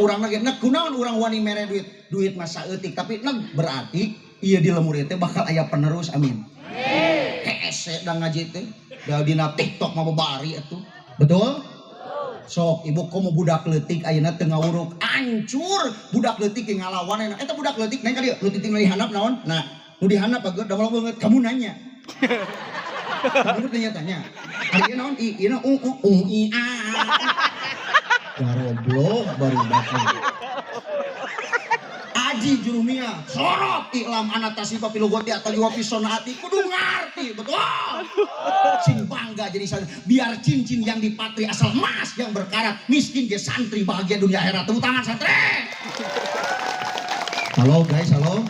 Ka urang lagi nek kunaon urang wani mere duit. Duit mah saeutik tapi nek berarti ieu di lemur teh bakal aya penerus, amin. Hese da ngaji teh. Da dina TikTok mah babari atuh. Betul? Sok ibu komo budak leutik ayeuna teu ngawuruk hancur budak leutik ge ngalawan ayeuna eta budak leutik neng ka dieu nu titing dihandap naon? Nah, nu dihandap bageut da banget kamu nanya. Kamu tanya-tanya. Ari ieu naon? I ieu u u u i a. Garoblok barudak. Aji jurumia sorot i'lam anna tasifa filugoti atau wa fi sonaati kudu ngarti betul. Sing bangga jadi santri biar cincin yang dipatri asal emas yang berkarat miskin ge santri bahagia dunia akhirat. Tepuk tangan santri. Halo guys, halo.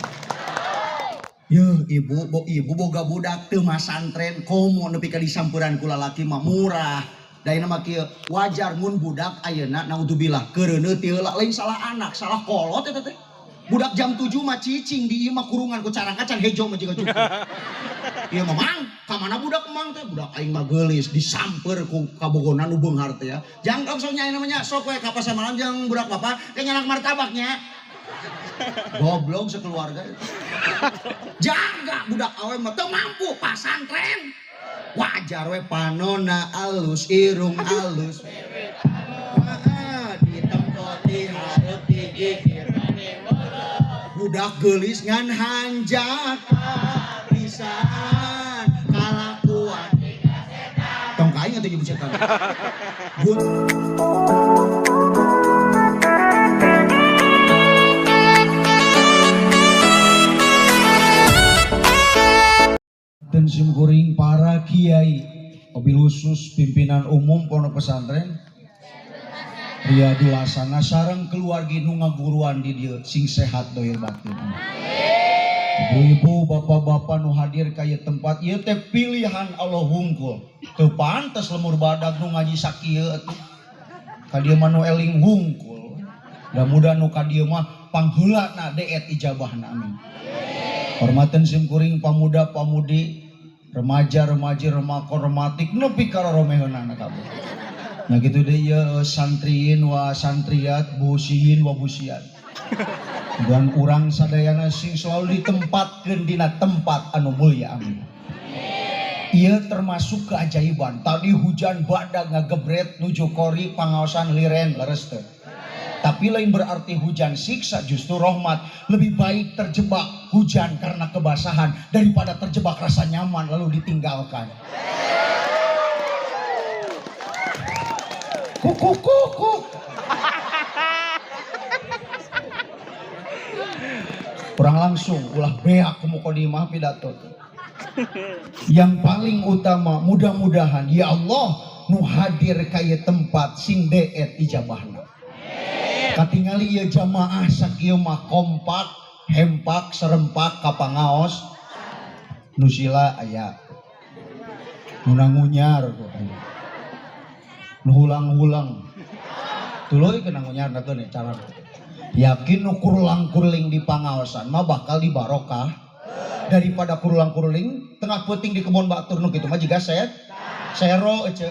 Yuh, ibu, bo, ibu boga budak teu masantren komo nepi ka disamperan ku lalaki mah murah. Da ayeuna mah kieu wajar mun budak ayeuna naudzubillah keureuneuh ti heula lain salah anak, salah kolot eta teh. Budak jam 7 mah cicing di ieu mah kurungan ku carangkacan hejo mah jiga cukup. Ieu mah mang, ka mana budak mang teh? Budak aing mah geulis disamper ku kabogonan nu beunghar teh ya. Jang sok nya namanya sok we ka pasar malam jeung budak bapak teh nyanak martabaknya. Goblok sekeluarga. Jaga budak awe mah teu mampu pasantren. Wajar we panona alus, irung alus. Ditempo di hareup digigir. Budak geulis ngan hanjaka pisan kalakuan. Tong ka aing atuh nyebut setan. Good. Dan simkuring para kiai, wabil khusus pimpinan umum pondok pesantren Riyadul Hasanah sareng keluarga nu ngaguruan di dieu sing sehat dohir batin. Ibu-ibu, bapak-bapak nu hadir ka ieu tempat ieu teh pilihan Allah hungkul. Teu pantes lemur badag nu ngaji sakieu atuh. Ka dieu mah nu eling hungkul. Da mudah nu ka dieu mah pangheulana deet ijabahna amin. Hormaten simkuring pamuda pamudi, remaja-remaji, remako rematik nepi ka roromeheunana kabeh. Nah gitu deh ya santriin wa santriat, busiin wa busiat. Dan urang sadayana sing selalu ditempatkeun dina tempat anu mulia amin. Ieu termasuk keajaiban. Tadi hujan badak ngagebret nuju kori pangaosan liren leres teu. Tapi lain berarti hujan siksa, justru rahmat. Lebih baik terjebak hujan karena kebasahan daripada terjebak rasa nyaman lalu ditinggalkan. Kuku kuku. Kurang langsung ulah beak muqaddimah pidato. Yang paling utama mudah-mudahan ya Allah nu hadir ka ieu tempat sing deet ijabahna. Katingali ieu jamaah sakieu mah kompak, hempak, serempak ka pangaos. Nu sila aya. Nu nangunyar aya. Nu hulang-hulang. Tuluy kena ngunyar nakeun cara. Yakin nu kurlang-kurling di pangaosan mah bakal dibarokah daripada kurlang-kurling tengah peuting di kebon batur nu kitu mah jiga set sero ece.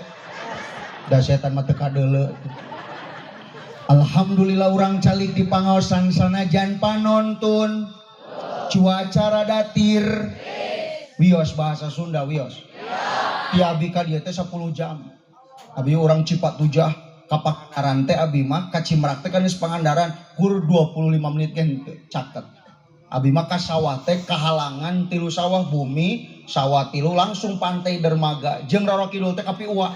Da setan mah teu kadeuleu. Alhamdulillah urang calik di pangaosan sanajan panontun cuaca rada tir. Wios bahasa Sunda wios. Ti abi ka dieu teh 10 jam. Abi urang Cipatujah ka Pangandaran teh abi mah ka Cimerak teh kan geus Pangandaran kur 25 menit gen caket. Abi mah ka sawah teh kahalangan tilu sawah bumi, sawah tilu langsung pantai dermaga jeung Roro Kidul teh ka Piua.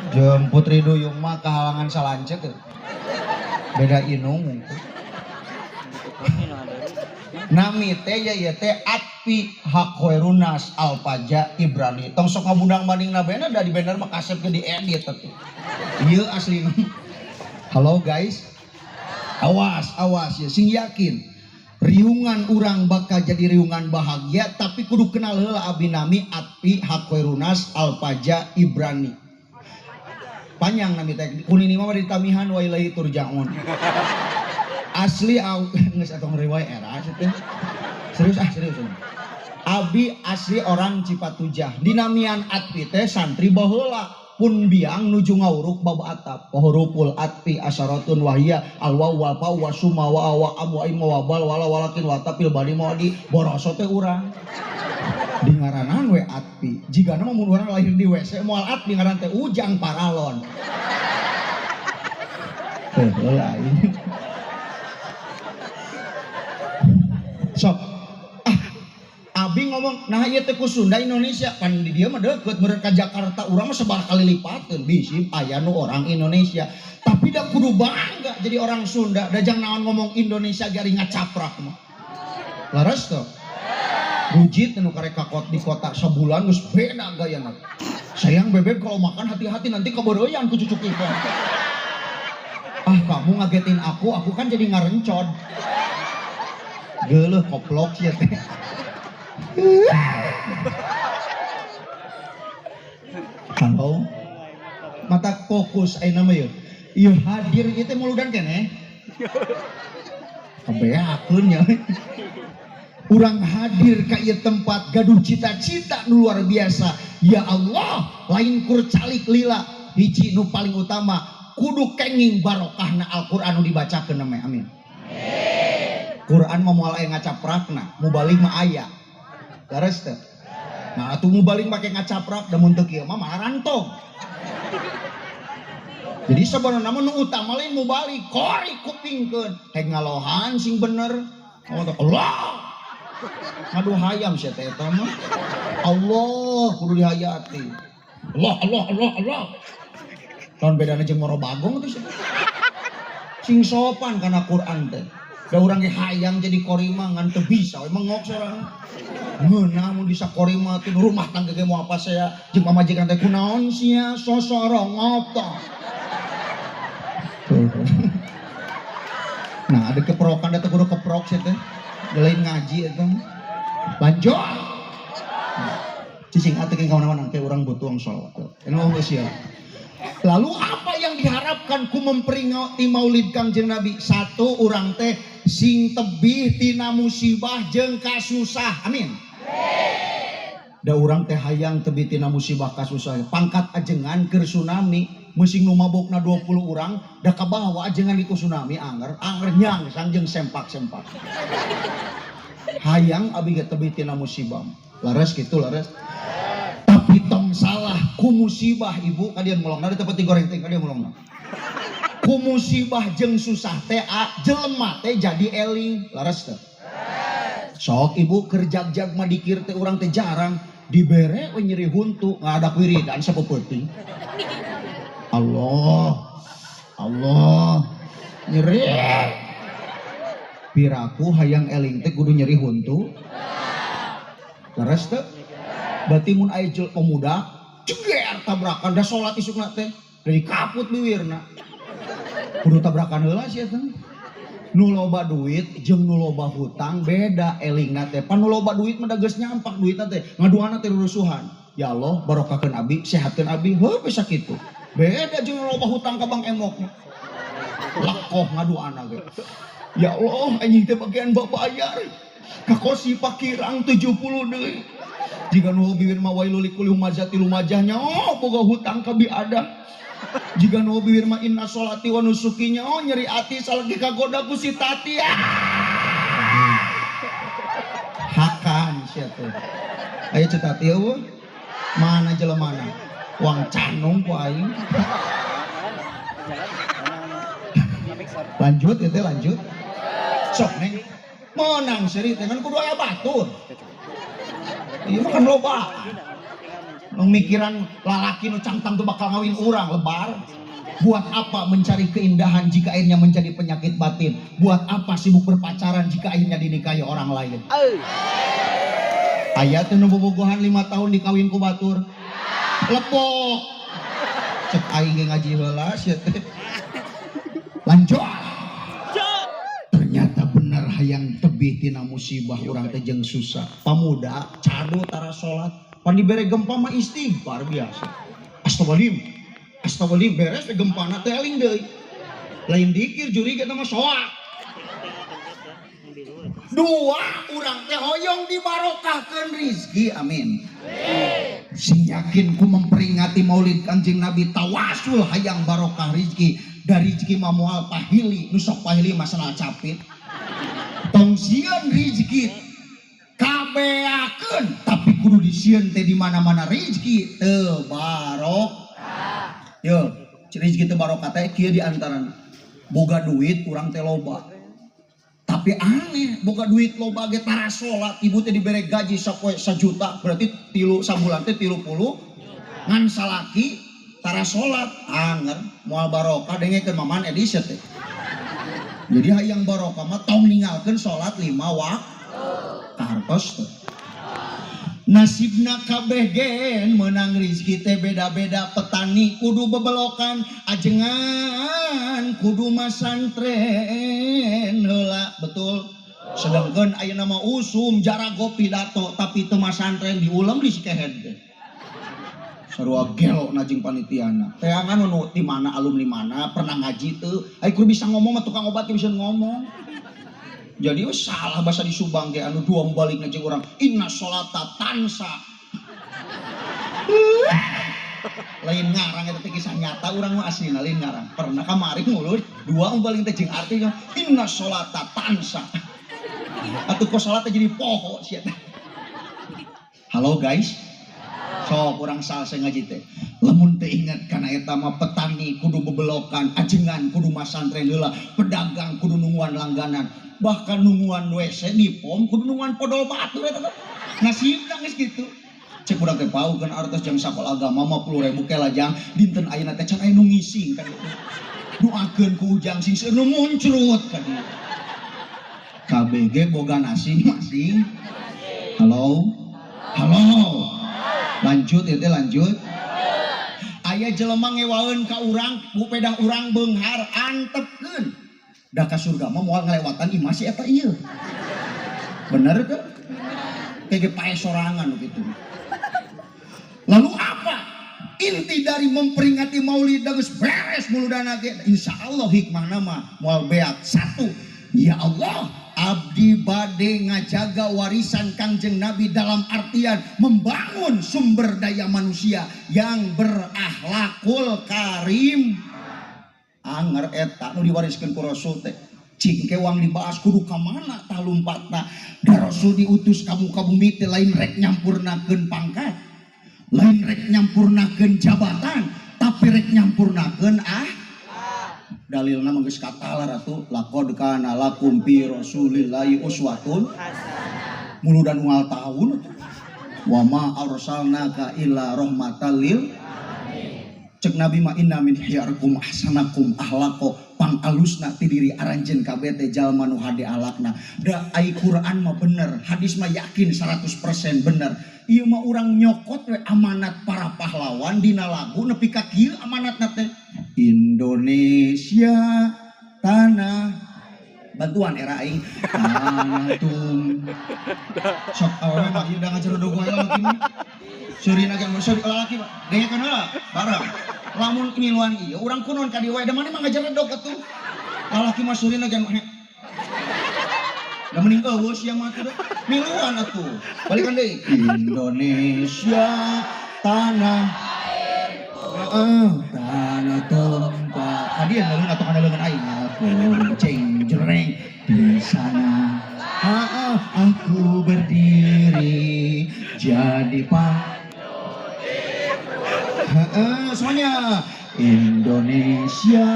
Jeung Putri Duyung mah kahalangan salanceuk teh. Beda inung mungkin. Nami teh ya ieu teh Atpi Hakhoirunas Alpaja Ibrani. Tong sok ngabundang banding nabena da di banner mah kasep ge diedit atuh. Ieu asli. Halo guys. Awas, awas ya sing yakin. Riungan urang bakal jadi riungan bahagia tapi kudu kenal heula abi nami Atpi Hakhoirunas Alpaja Ibrani. Panjang nami teh kunini mah ditamihan wa ilaihi turja'un. Asli geus atuh ngeriway era teh. Serius ah serius. Abi asli orang Cipatujah. Dinamian Atpi teh santri baheula. Pun biang nuju ngawuruk bab atap. Huruful atfi asyaratun wahia al waw wal fa wa summa wa wa am wa im wa bal wala walakin wa tafil bani modi boroso teh urang. Di ngaranan we atfi. Jigana mah mun urang lahir di WC moal atfi ngaran teh Ujang Paralon. Teh heula aing. Sok abi ngomong nah ieu teh ku Sunda Indonesia pan di dieu mah deukeut meureun ka Jakarta urang mah sebar kali lipateun bisi aya nu orang Indonesia tapi da kudu bangga jadi orang Sunda da jang naon ngomong Indonesia gari ngacaprak mah laras teu rujit nu karek ka di kota sabulan geus beda gayana sayang bebek kalau makan hati-hati nanti kebeureuyan ku cucu kita ah kamu ngagetin aku kan jadi ngarencod geuleuh koplok sia teh. Halo, mata fokus ayeuna mah yeuh. Ieu hadir ieu teh muludan keneh. Kabeakeun nya. Urang hadir ka ieu tempat gaduh cita-cita nu luar biasa. Ya Allah, lain kur calik lila. Hiji nu paling utama kudu kenging barokahna Al-Qur'an nu dibacakeun namanya. Amin. Quran mah moal aya ngacaprakna, mubalik mah aya. Leres teh. Nah, atuh mubalik make ngacaprak da mun teu kieu mah malah rantong. Jadi sebenarnya mah nu utama lain mubalik, kori kupingkeun, heg ngalohan sing bener. Oh, Allah. Ngadu hayam sia teh eta mah. Allah kudu dihayati. Allah Allah Allah Allah. Lamun bedana jeung Moro Bagong atuh sia. Sing sopan kana Quran teh. Da urang ge hayang jadi korima ngan teu bisa we mengok sorangan. Ngeunah mun bisa korima teh rumah tangga ge moal apa saya jeung pamajikan teh kunaon sia sosorongop toh. Nah, ada keprokan da teh kudu keprok sia teh. Da lain ngaji eta. Lanjut. Cicing atuh ka mana-mana teh urang butuh sholawat. Eno geus sia. Lalu apa yang diharapkan ku memperingati Maulid Kangjeng Nabi? Satu, urang teh sing tebih tina musibah jeung kasusah. Amin. Da urang teh hayang tebih tina musibah kasusah. Pangkat ajengan keur tsunami, meusing nu mabokna 20 urang, da kabawa ajengan itu tsunami anger, anger nyangsang jeung sempak-sempak. Hayang abi ge tebih tina musibah. Laras kitu laras. Tapi tong salah ku musibah ibu kadian molongna di tempat digoreng teh kadian molongna. Ku musibah jeung susah teh jelema teh jadi eling laras teh. Sok ibu keur jag-jag mah dikir teh urang teh jarang dibere we nyeri huntu ngadak wiridan sapeupeting. Allah Allah nyeri. Piraku hayang eling teh kudu nyeri huntu. Laras teh. Berarti mun aya pemuda ceger tabrakan da salat isukna teh dari kaput biwirna. Kudu tabrakan heula sia teh. Nu loba duit jeung nu loba hutang beda elingna teh. Pan nu loba duit mah da geus nyampak duitna teh, ngaduana teh rurusuhan. Ya Allah, barokahkeun abi, sehatkeun abi, heuh bisa kitu. Beda jeung nu loba hutang ka Bank Emok. Lakoh ngaduana ge. Ya Allah, anjing teh bagian babayar. Kakosi pakirang 70 deui. Jika nu bibir mah wailul likulli humazatil lumajahnya, oh boga hutang ka biada. Jika nu bibir mah inna sholati wa nusukinya, oh nyeri ati salagi kagoda ku si Tati. Hakan sia teh. Aya Ceu Tati eueuh. Mana jelemana? Wang canung ku aing. Lanjut ieu teh lanjut. Sok neng. Menang seuri teh kan kudu aya batur. Iya mah kan loba. Mikiran lalaki nu cangtang tuh bakal ngawin urang lebar. Buat apa mencari keindahan jika akhirnya menjadi penyakit batin? Buat apa sibuk berpacaran jika akhirnya dinikahi orang lain? Aya teh nu bobogohan 5 tahun dikawin ku batur. Lepok. Cek aing ge ngaji heula sia teh. Lanjut. Ternyata benar hayang tebih tina musibah urang teh jeung susah. Pamuda cadu tara salat, pan dibere gempa mah istighfar biasa. Astagfirullahaladzim. Astagfirullahaladzim beres teh gempana teh eling deui. Lain dikir juri eta mah soak. Dua urang teh hoyong dibarokahkeun rizki. Amin. Sing yakin ku memperingati Maulid Kanjeng Nabi tawasul hayang barokah rizki, dari rizki mah moal pahili, nu sok pahili masalah capit. Tong sieun rizki kabeakeun, tapi kudu disieun teh di mana-mana rizki teu barokah. Yo, rizki teu barokah teh kieu di antarana. Boga duit urang teh loba. Tapi aneh, boga duit loba ge tara salat, ibu teh dibere gaji sapoe 1 juta, berarti tilu sabulan teh 30 ngan salaki tara salat, anger moal barokah dengekeun Maman Edison teh. Jadi hayang barokah mah tong ninggalkeun salat 5 waktu. Kahartos teh. Nasibna kabeh gen menang rizki teh beda-beda, petani kudu bebelokan, ajengan kudu masantren heula, betul. Sedangkan ayeuna mah usum jarago pidato tapi teu masantren diulem di sikehed teh. Sarua gelo na jeung panitiana. Teangan nu di mana alumni mana pernah ngaji teu, ai kudu bisa ngomong mah tukang obat bisa ngomong. Jadi we salah bahasa di Subang ge anu dua balik jeung urang inna sholata tansa. Lain ngarang eta teh kisah nyata urang mah aslina lain ngarang. Pernah kamari mulut dua balik teh jeung artinya inna sholata tansa. Atuh kok salat teh jadi poho sia teh. Halo guys. Sok urang salse ngaji teh. Lamun teu ingat kana eta mah petani kudu bebelokan, ajengan kudu masantren heula, pedagang kudu nungguan langganan, bahkan nungguan WC di pom kudu nungguan podol batur eta teh. Nasibna geus kitu. Cek urang teh paukeun artos jang sakola agama mah 50.000 ke lajang dinten ayeuna teh can aya nu ngising ka ditu. Doakeun ku ujang sing seueur nu muncrut ka dieu. KBG boga masing-masing. Halo? Halo. Lanjut ya teh lanjut. Aya jelema ngewaeun ka urang, ku pedah urang beunghar antepkeun. Da ka surga mah moal ngalewatan imah si eta ieu. Bener teu? Kayak pae sorangan gitu. Lalu apa inti dari memperingati Maulid geus beres muludana ge? Insyaallah hikmahna mah moal beak. Satu, ya Allah, abdi bade ngajaga warisan Kangjeng Nabi dalam artian membangun sumber daya manusia yang berakhlakul karim. Anger eta nu diwariskeun ku Rasul teh. Cing ke wang dibahas kudu ka mana tah lumpatna. Da Rasul diutus ka muka bumi teh lain rek nyampurnakeun pangkat, lain rek nyampurnakeun jabatan, tapi rek nyampurnakeun dalilna mah geus katalar atuh laqad kana lakum fi rasulillahi uswatun muludan unggal tahun atuh. Wa ma arsalnaka illa rahmatan lil. Cek Nabi mah inna min khiyarikum ahsanakum ahlaqo, pangalusna ti diri aranjeun kabeh teh jalma nu hade alakna. Da ai Quran mah bener, hadis mah yakin 100% bener. Ieu mah urang nyokot we amanat para pahlawan dina lagu nepi ka kieu amanatna teh. Indonesia tanah bantuan era aing tanah tum sok awewe mah ieu da ngajerudug wae lalaki mah. Seurina ge mun seuri lalaki mah dengekeun heula bareng. Lamun ngiluan ieu urang kunaon ka dieu wae da maneh mah ngajeredog atuh. Lalaki mah seurina ge da mending eueuh sia mah atuh miluan atuh. Balikan deui. Indonesia tanah tanah tempat. Hadiah leungeun atuh kana leungeun aing. Aku ceng jereng di sana. Aku berdiri jadi pak. Semuanya. Indonesia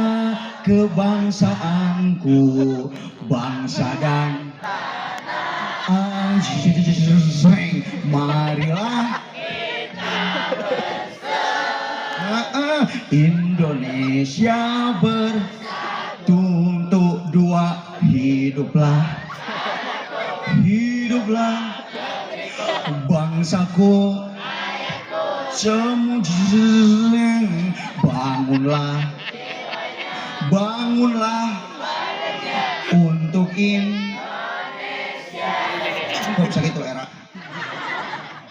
kebangsaanku, bangsa dan tanah. Marilah Indonesia bertuntut dua, hiduplah, hiduplah bangsaku, semujeng, bangunlah, bangunlah untuk Indonesia. Cukup sakitu era.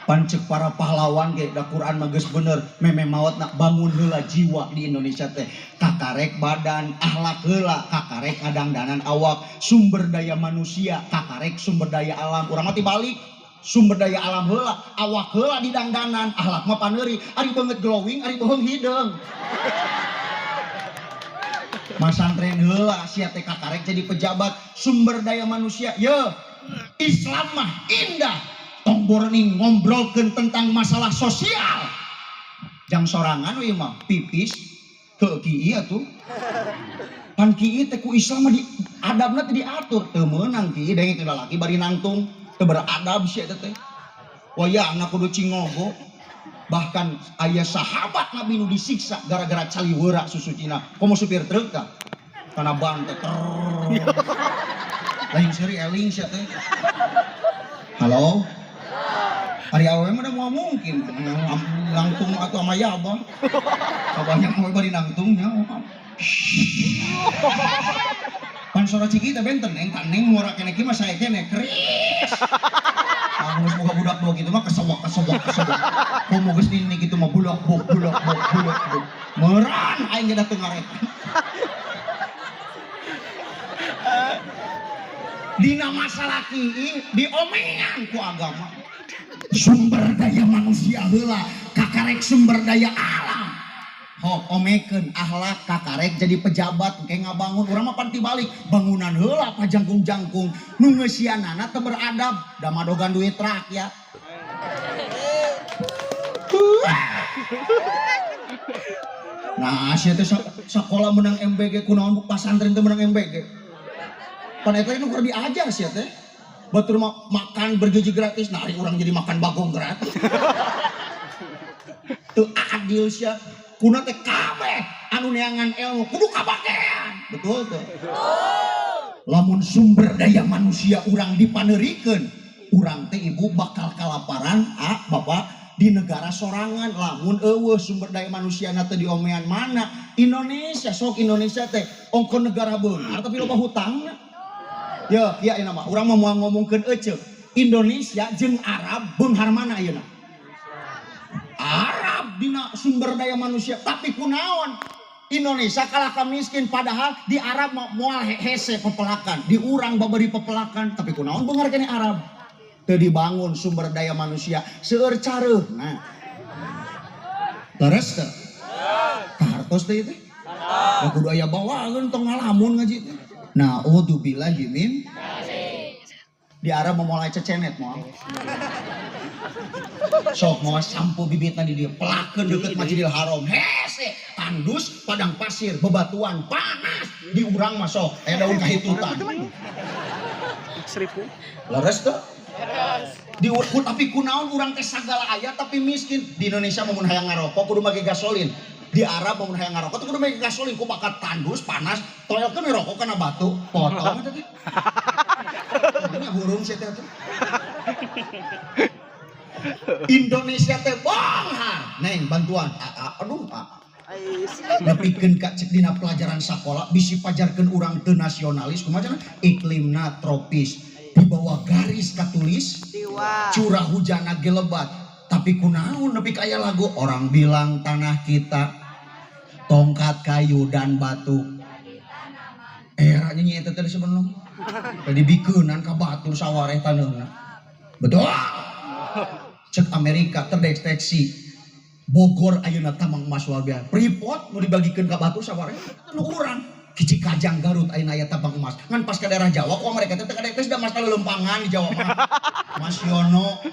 Pancek para pahlawan ge da Quran mah geus bener, meme maot nak bangun heula jiwa di Indonesia teh. Kakarek badan, akhlak heula, kakarek ngadangdanan awak, sumber daya manusia, kakarek sumber daya alam. Urang mah balik. Sumber daya alam heula, awak heula didangdanan, akhlak mah paneuri, ari beungeut glowing, ari beuheung hideung. Masantren heula sia teh kakarek jadi pejabat sumber daya manusia. Ye, Islam mah indah. Tong boroning ngombrolkeun tentang masalah sosial. Jang sorangan we mah pipis ke kieu atuh. Pan kieu teh ku Islam mah di adabna teh diatur, teu meunang kieu denge ka lalaki bari nangtung, teu beradab sia teh. Wayahna kudu cingogo. Bahkan aya sahabat Nabi nu disiksa gara-gara caliweura susucina. Komo supir truk tah. Kana ban teh. Lain seuri eling sia teh. Halo? Ari awewe mah da moal mungkin nangtung atuh sama ya abah. Kabanyak mah bari nangtungnya. Pan sora ciki teh benten neng tak neng muara kene kieu mah sae kene keris. Ah geus boga budak dua kitu mah kesewak kesewak kesewak. Komo geus nini kitu mah bulak buk bulak buk bulak buk. Meuran aing ge da teu ngarek. Dina masalah kieu diomengan ku agama. Sumber daya manusia heula kakarek sumber daya alam. Hok omekeun akhlak kakarek jadi pejabat engke ngabangun urang mah pan tibalik bangunan heula pajangkung-jangkung nu ngeusianana teu beradab da madogan duit rakyat. Nah sia teh sakola menang MBG kunaon pasantren teh menang MBG. Pan eta nu keur diajar sia teh. Batur mah makan bergizi gratis, nah ari urang jadi makan bagong gratis. Teu adil sia. Kuna teh kabeh anu neangan ilmu kudu kabagean. Betul teu? Lamun sumber daya manusia urang dipaneurikeun, urang teh ibu bakal kalaparan, ah bapak di negara sorangan. Lamun eueuh sumber daya manusia na teh diomean mana? Indonesia sok Indonesia teh ongko negara beunghar tapi loba hutangna. Ya, iya ayeuna mah urang mah moal ngomongkeun eceu. Indonesia jeung Arab beunghar mana ayeuna? Arab dina sumber daya manusia, tapi kunaon Indonesia kalah ka miskin padahal di Arab mah moal hese pepelakan, di urang babari pepelakan, tapi kunaon beunghar keneh Arab? Teu dibangun sumber daya manusia seueur careuhna. Leres teu? Kahartos teh ieu teh? Da kudu aya bawaeun tong ngalamun ngaji teh. Naudzubillahi min di Arab mau mulai cecenet moal. Sok mau sampo bibitna di dieu pelakeun deukeut Masjidil Haram. Hese tandus padang pasir bebatuan panas di urang mah sok aya daun kahitutan. 1000. Leres teu? Di tapi kunaon urang teh sagala aya tapi miskin. Di Indonesia mun hayang ngarokok kudu make gasolin. Di Arab mun hayang ngarokok teh kudu make gasolin ku bakat tandus panas toelkeun we rokok kana batu potong eta teh. Ini hurung sia teh atuh. Indonesia teh bonghar. Neng bantuan. Aduh. Nepikeun ka cek dina pelajaran sakola bisi pajarkeun urang teu nasionalis kumaha cenah? Iklimna tropis di bawah garis katulis curah hujanna ge lebat tapi kunaon nepi ka aya lagu orang bilang tanah kita tongkat kayu dan batu. Era nyanyi eta teh sebelum tadi bikeunan ka batur sawareh taneuhna. Betul. Cek Amerika terdeteksi Bogor ayeuna tambang emas luar biasa. Freeport nu dibagikeun ka batur sawareh nu urang. Kici Kajang Garut ayeuna aya tambang emas. Ngan pas ka daerah Jawa ku mereka teh teu kadeteksi da mas kalempangan di Jawa mah. Mas Yono,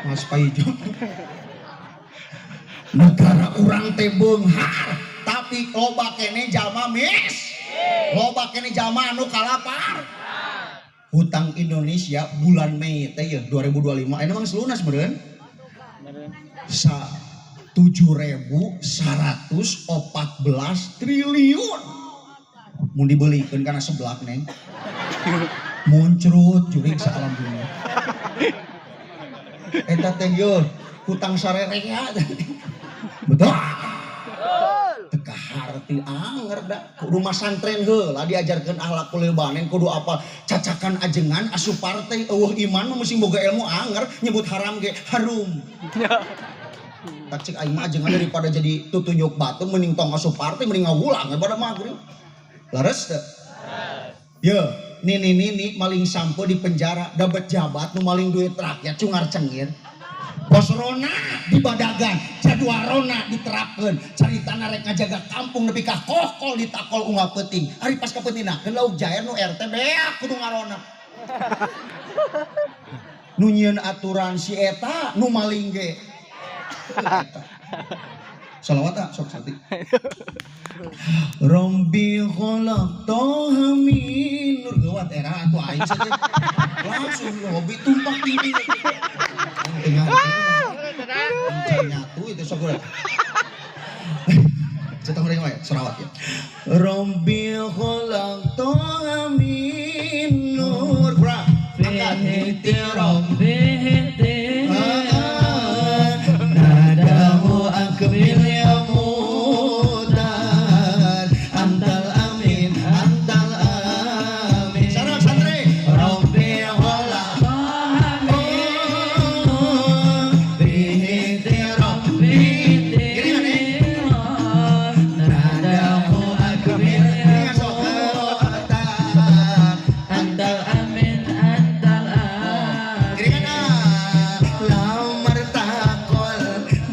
Mas Paijo. Negara urang teh beunghar, tapi loba keneh jalma mis. Loba keneh jalma anu kalapar. Hutang Indonesia bulan Mei teh ya 2025 ayeuna mah geus lunas meureun. Sa 7.114 triliun. Mun dibelikeun kana seblak neng. Muncrut jurig saalam dunia. Eta teh yeuh hutang sarerea. Betul? Teu kaharti anger da. Kudu masantren heula diajarkeun akhlak kulil banen kudu apal cacakan ajengan asup partai eueuh iman mah mesti boga ilmu anger nyebut haram ge harum. Tak cek aing mah ajengan daripada jadi tutunyuk batu mending tong asup partai mending ngawulang pada maghrib. Leres teu? Ye, Nini-nini maling sampo di penjara, dapat jabat nu maling duit rakyat cungar cengir. Pos rona dibadagan, jadwal rona diterapkeun, caritana rek ngajaga kampung nepi ka kokol ditakol unggal peuting. Ari pas kapeutingnakeun lauk jair nu RT beak kudu ngarona. Nu nyieun aturan si eta nu maling ge. Eta. Salawat ah sok sati. Rombi khalaqtaha min nur gawat era atuh aing teh. Langsung hobi tumpak ini. Tengah. Nyatu itu sok urang. Cetang urang wae selawat ya. Rombi khalaqtaha min nur. Kurang. Angkat. Nadahu akbil ya mutar antal amin antal amin. Sarang santri Rabbi khalaqtaha min nur bihi rabbi nadahu akbil ya mutar antal amin antal amin. Lamar takol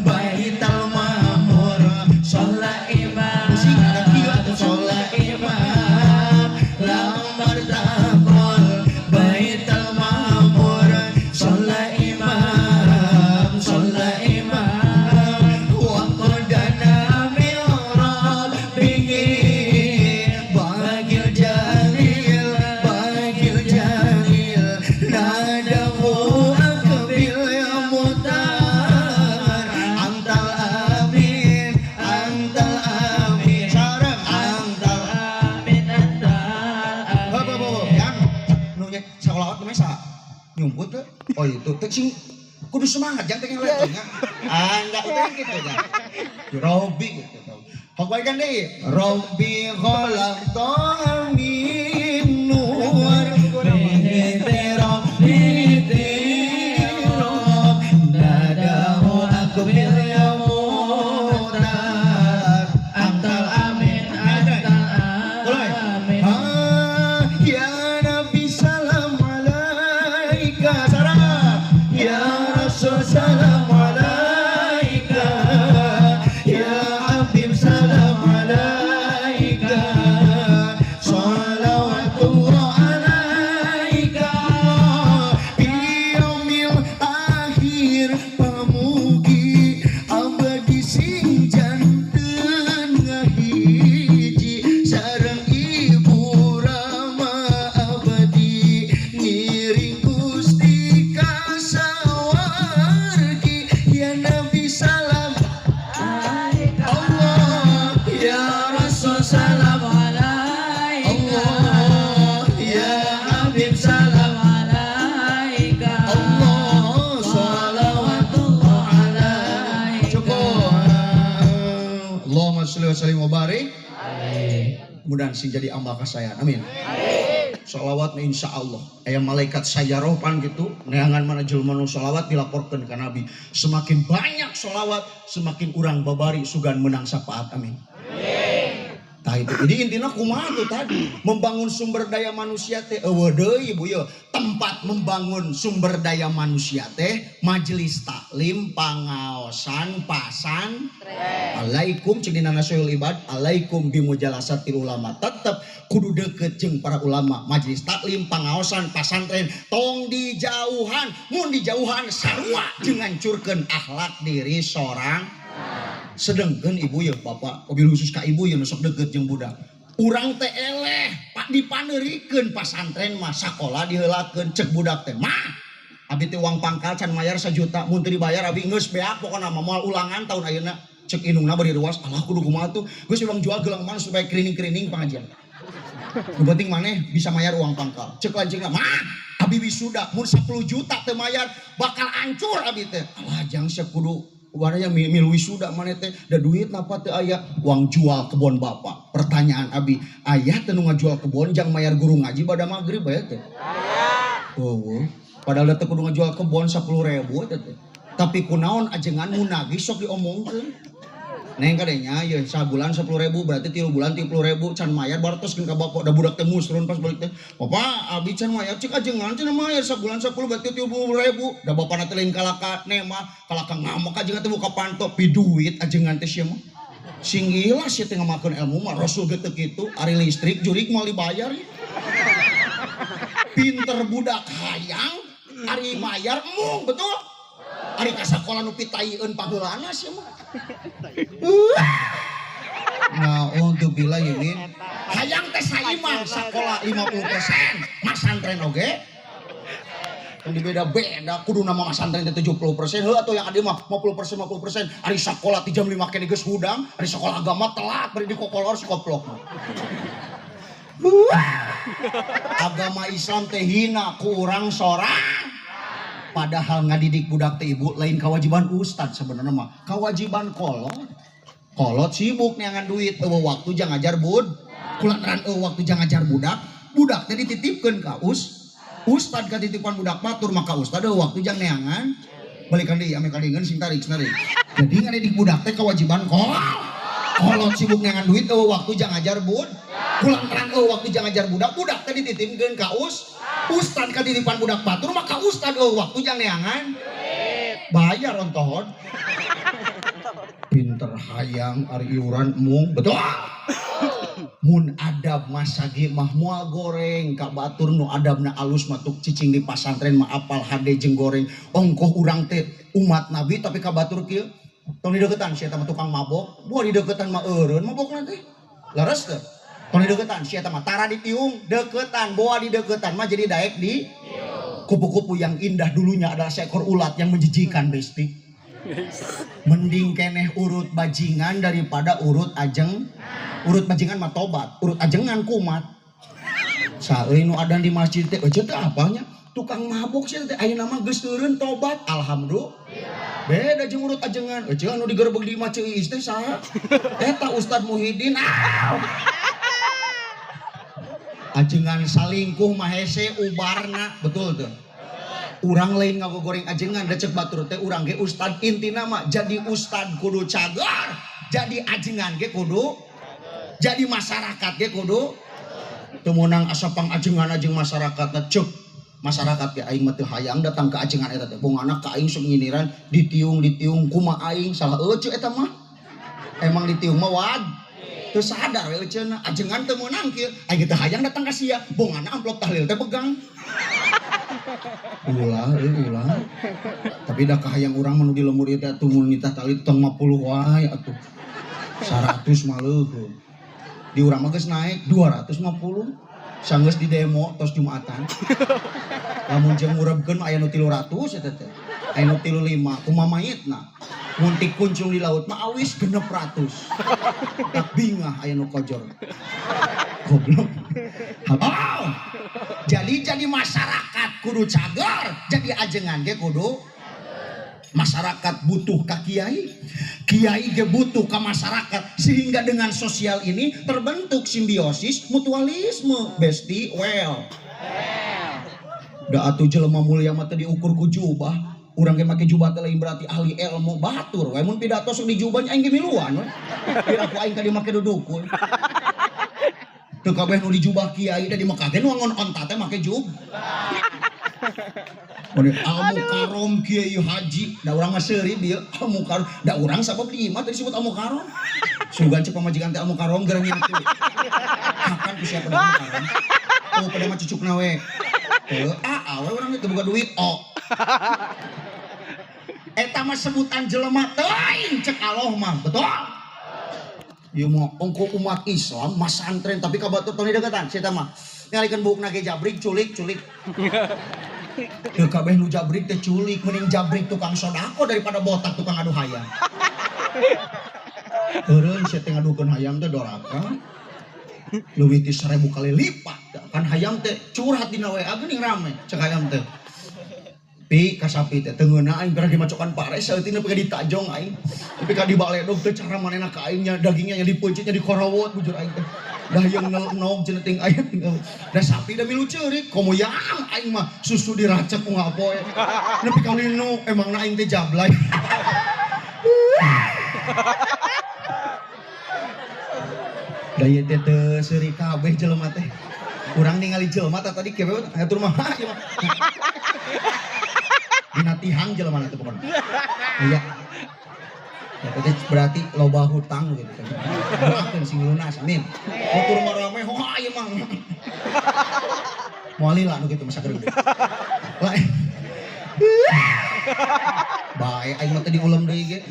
baital mamur Sholat imam musik ada kieu atuh sholat imam lamar takol baital mamur sholat imam sholat imam wa qadana min rabbihi bagil jalil nadahu akbil ya mutar antal amin sareng antal amin antal Bo, bo, bo, amin. yang nu nya sakolawat namanya saha? Nyumput teh. Oh itu teh sing kudu semangat jangan teh ngeleceh nya. Ah enggak itu kan gitu ya. Robi gitu. Hok bae kan deui. Robi khalaqtaha min nur bihi rabbi rob nadahu akbil ya mutar Antal amin antal Mulai. amin. Ah, ya Nabi salam alaika. Sarah. Ya Rasul salam alaika. Ya Habib salam alaika. Salawatullah alaika. Fi yaumil akhir pamugi abadi sing janten ngahiji sareng ibu rama abadi ngiring Gusti kasawargi ya Nabi salam Allah ya Rasul salam Salam alaika. Allah ya Habib salam Alaika. Allah salawatullah Alaika. Cukup. Allahumma sholli wa sallim wa barik. Mudah-mudahan sing jadi amal kasayaan. Amin. Salawat insya Allah. Aya malaikat sayaroh pan gitu. Neangan mana jelema nu salawat dilaporkeun ka Nabi. Semakin banyak salawat, semakin urang babari sugan menang syafaat. Amin. Tah itu. Jadi intinya kumaha tuh tadi membangun sumber daya manusia teh eueuh deui ibu ye. Tempat membangun sumber daya manusia teh majelis taklim pangaosan pasan alaikum cek dina nasohil ibad alaikum bimujalasatil ulama. Tetep kudu deket jeung para ulama majelis taklim pangaosan pasantren tong dijauhan mun dijauhan sarua jeung ngancurkeun akhlak diri sorang. Sedengkeun ibu ya bapak mobil khusus ka ibu ya nu sok deket jeung budak urang teh eleh pak dipaneurikeun pasantren mah sakola diheulakeun cek budak teh mah abi teh uang pangkal can mayar 1 juta mun teu dibayar abi geus beak pokona mah moal ulangan tahun ayeuna cek indungna bari ruas alah kudu kumaha tuh geus urang jual gelang mana supaya kerining-kerining pengajian nu penting maneh bisa mayar uang pangkal cek lanceukna mah abi wisuda mun 10 juta teu mayar bakal hancur abi teh alah jang sia kudu waranya mil wisuda maneh teh da duit napa teu aya uang jual kebon bapak. Pertanyaan abi aya teu nu ngajual kebon jang mayar guru ngaji pada maghrib aya teh? Eueuh. Padahal teh kudu ngajual kebon 10.000 teh teh. Tapi kunaon ajengan mun nagih sok diomongkeun. Neng kadenya ieu sabulan 10.000 berarti 3 bulan 30.000 can mayar bartoskeun ka bapak da budak teh musrun pas balik teh. Bapak abi can mayar cek ajengan cenah mayar sabulan 10 berarti 30.000. Da bapana teh lain kalaka nema kalaka ngamuk ajengan teh buka panto pi duit ajengan teh sia mah. Sing gila sia teh ngamakeun ilmu mah Rasul ge teu kitu ari listrik jurik moal dibayar. Pinter budak hayang ari mayar mung betul. Ari ka sakola nu pitaieun paheulana sia mah. Nah, untuk bila ini hayang teh saimah sakola 50%, masantren oge. Yang dibeda-beda kudu nama masantren teh 70%, heuh atuh yang adi mah 50% 50%. Ari sakola ti jam 5 keneh geus hudang, ari sakola agama telat bari dikokolor si koplok. Agama Islam teh hina ku urang sorang. Padahal ngadidik budak teh ibu lain kewajiban ustad sebenarnya mah, kewajiban kolot. Kolot sibuk neangan duit, eueuh waktu jang ngajar bud. Kulantaran eueuh waktu jang ngajar budak, budak teh dititipkeun ka ustad katitipan budak batur maka ustad eueuh waktu jang neangan. Balikan deui ame kadingeun sing tarik tarik. Jadi ngadidik budak teh kewajiban kolot. Kolot sibuk neangan duit eueuh waktu jang ngajar bud. Kulantaran eueuh waktu jang ngajar budak, budak teh dititipkeun ka ustad katitipan budak batur maka ustad eueuh waktu jang neangan. Bayar ontohon. Pinter hayang ari iuran mung betul. Mun adab masage mah moal goreng ka batur nu adabna alus mah tuk cicing di pasantren mah apal hade jeung goreng. Ongkoh urang teh umat nabi tapi ka batur kieu tong dideukeutan sia eta mah tukang mabok. Buah dideukeutan mah eureun mabokna teh. Leres teu? Tong dideukeutan sia eta mah tara ditiung deuketan boa dideukeutan mah jadi daek di kupu-kupu yang indah dulunya adalah seekor ulat yang menjijikan besti. Mending keneh urut bajingan daripada urut ajeng. Urut bajingan mah tobat, urut ajengan kumat. Saeuy nu adan di masjid teh eueuh teh apanya? Tukang mabok sia teh ayeuna mah geus eureun tobat, alhamdulillah. Beda jeung urut ajengan, eueuh anu digerebeg di imah Ceu Iis teh saha? Eta Ustad Muhyiddin. Ah. Ajengan salingkuh mah hese ubarna, betul tuh. Urang lain ngagogoreng ajengan da cek batur teh urang ge ustad intina mah jadi ustad kudu cagar, jadi ajengan ge kudu, jadi masyarakat ge kudu. Teu meunang asa pangajengan jeung masyarakatna cek. Masyarakat ge aing mah teu hayang datang ke ajengan eta teh. Bongana ka aing sok nyindiran ditiung-ditiung kumaha aing salah eueuh eta mah. Emang ditiung mah wad. Teu sadar we euceuna ajengan teu meunang kieu. Aing teu hayang datang ka sia, bongana amplop tahlil teh pegang. Ulah euy ulah. Tapi da kahayang urang mah nu di lembur ieu teh atuh mun nitah tali tong 50 wae atuh. 100 mah leuheung. Di urang mah geus naik 250. Sanggeus di demo tos Jumatan. Lamun jeung ngurebkeun mah aya nu 300 eta teh. Aya nu 35 kumaha mayitna. Mun tikuncung di laut mah awis 600. Tak bingah aya nu kojor. Goblok. Oh. Jadi masyarakat kudu cagar, jadi ajengan ge kudu. Masyarakat butuh ka kiai, kiai ge butuh ka masyarakat, sehingga dengan sosial ini terbentuk simbiosis mutualisme. Besti well. Da atuh jelema mulia mah teu diukur ku jubah. Urang ge make jubah teh lain berarti ahli ilmu batur we mun pidato sok di jubah aing ge miluan we. Piraku aing tadi make dudukun. Teu kabeh nu di jubah kiai da di Mekah ge nu ngon onta teh make jub. Al Mukarrom Kiai Haji, da urang mah seuri dieu Al Mukarrom, da urang sabab di imah teh disebut Al Mukarrom. Sugan cek pamajikan teh Al Mukarrom geura nyatu. Hakan ku siapa da Al Mukarrom? Oh pada mah cucukna we. Teu ah awe urang teh boga duit oh. Eta mah sebutan jelema teuing cek Allah mah, betul? Ieu mah ongko umat Islam masantren tapi ka batur tong dideukeutan sia mah. Ngalikeun buukna ge jabrik culik culik. Teu kabeh nu jabrik teh culik, mending jabrik tukang sodako daripada botak tukang adu hayam. Eureun sia teh ngadukeun hayam teh doraka. Leuwih ti 1000 kali lipat. Kan hayam teh curhat dina WA geuning rame cek hayam teh. Pi ka sapi teh teu ngeunah aing geura dimacokan pare saeutik nepi ka ditajong aing. Nepi ka dibaledog teh cara manehna ka aing nya dagingnya nya dipeuncit nya dikorowot bujur aing teh. Dah yang nog cenah ting aya tinggal. Da sapi da milu ceurik komo yang aing mah susu diracek ku ngapoe. Nepi ka linu emangna aing teh jablay. Da ieu teh teu seuri kabeh jelema teh. Urang ningali jelema tah tadi kieu hatur mah ieu mah. Dina tihang jelema teh pokona. Aya. Ya teh berarti loba hutang gitu. Doakeun sing lunas, amin. Batur mah rame, wah ieu mah. Moal lila nu kitu mah sakedeung. Lah. Bae aing mah teh diulem deui ge.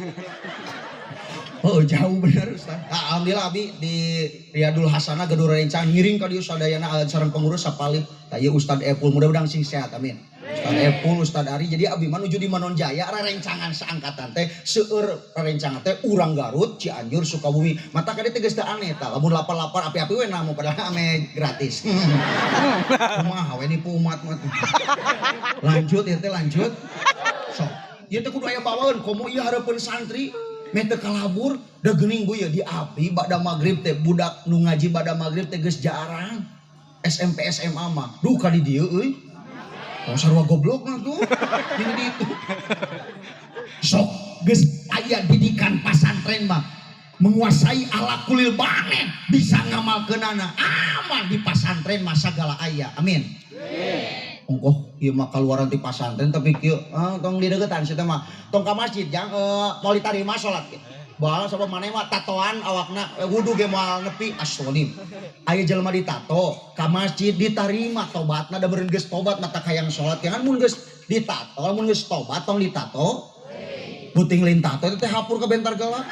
Oh jauh bener Ustaz. Nah, alhamdulillah abi di Riyadul Hasanah Gedung Rencang ngiring ka dieu sadayana sareng pengurus sapalih. Tah ieu Ustaz Epul mudah-mudahan sing sehat, amin. Ustaz Epul, Ustaz Ari, jadi abi mah nuju di Manonjaya rerencangan saangkatan teh seueur rerencangan teh urang Garut, Cianjur, Sukabumi. Mata ka dieu teh geus teu aneh tah. Lamun lapar-lapar api-api we namu padahal ame gratis. Kumaha we nipu umat mah. Lanjut ieu teh lanjut. Sok. Ieu teh kudu aya bawaeun komo ieu hareupeun santri. Meh teu kalabur, da geuning bu ya di abdi ba'da magrib teh budak nu ngaji ba'da magrib teh geus jarang. SMP SMA mah duh ka di dieu euy. Oh sarua goblok mah tuh. Di ditu. Sok geus aya didikan pasantren mah menguasai ala kulil banget bisa ngamalkeunana aman di pasantren mah sagala aya. Amin. Ongkoh ieu mah kaluaran ti pasantren tapi kieu tong dideukeutan sia teh mah tong ka masjid jang moal ditarima salat ge. Bahala sabab maneh mah tatoan awakna wudu ge moal nepi aswalim. Aya jelema ditato ka masjid ditarima tobatna da beureun geus tobat mata hayang salat jangan mun geus ditato mun geus tobat tong ditato. Puting lain tato teh hapur ka bentar gelap.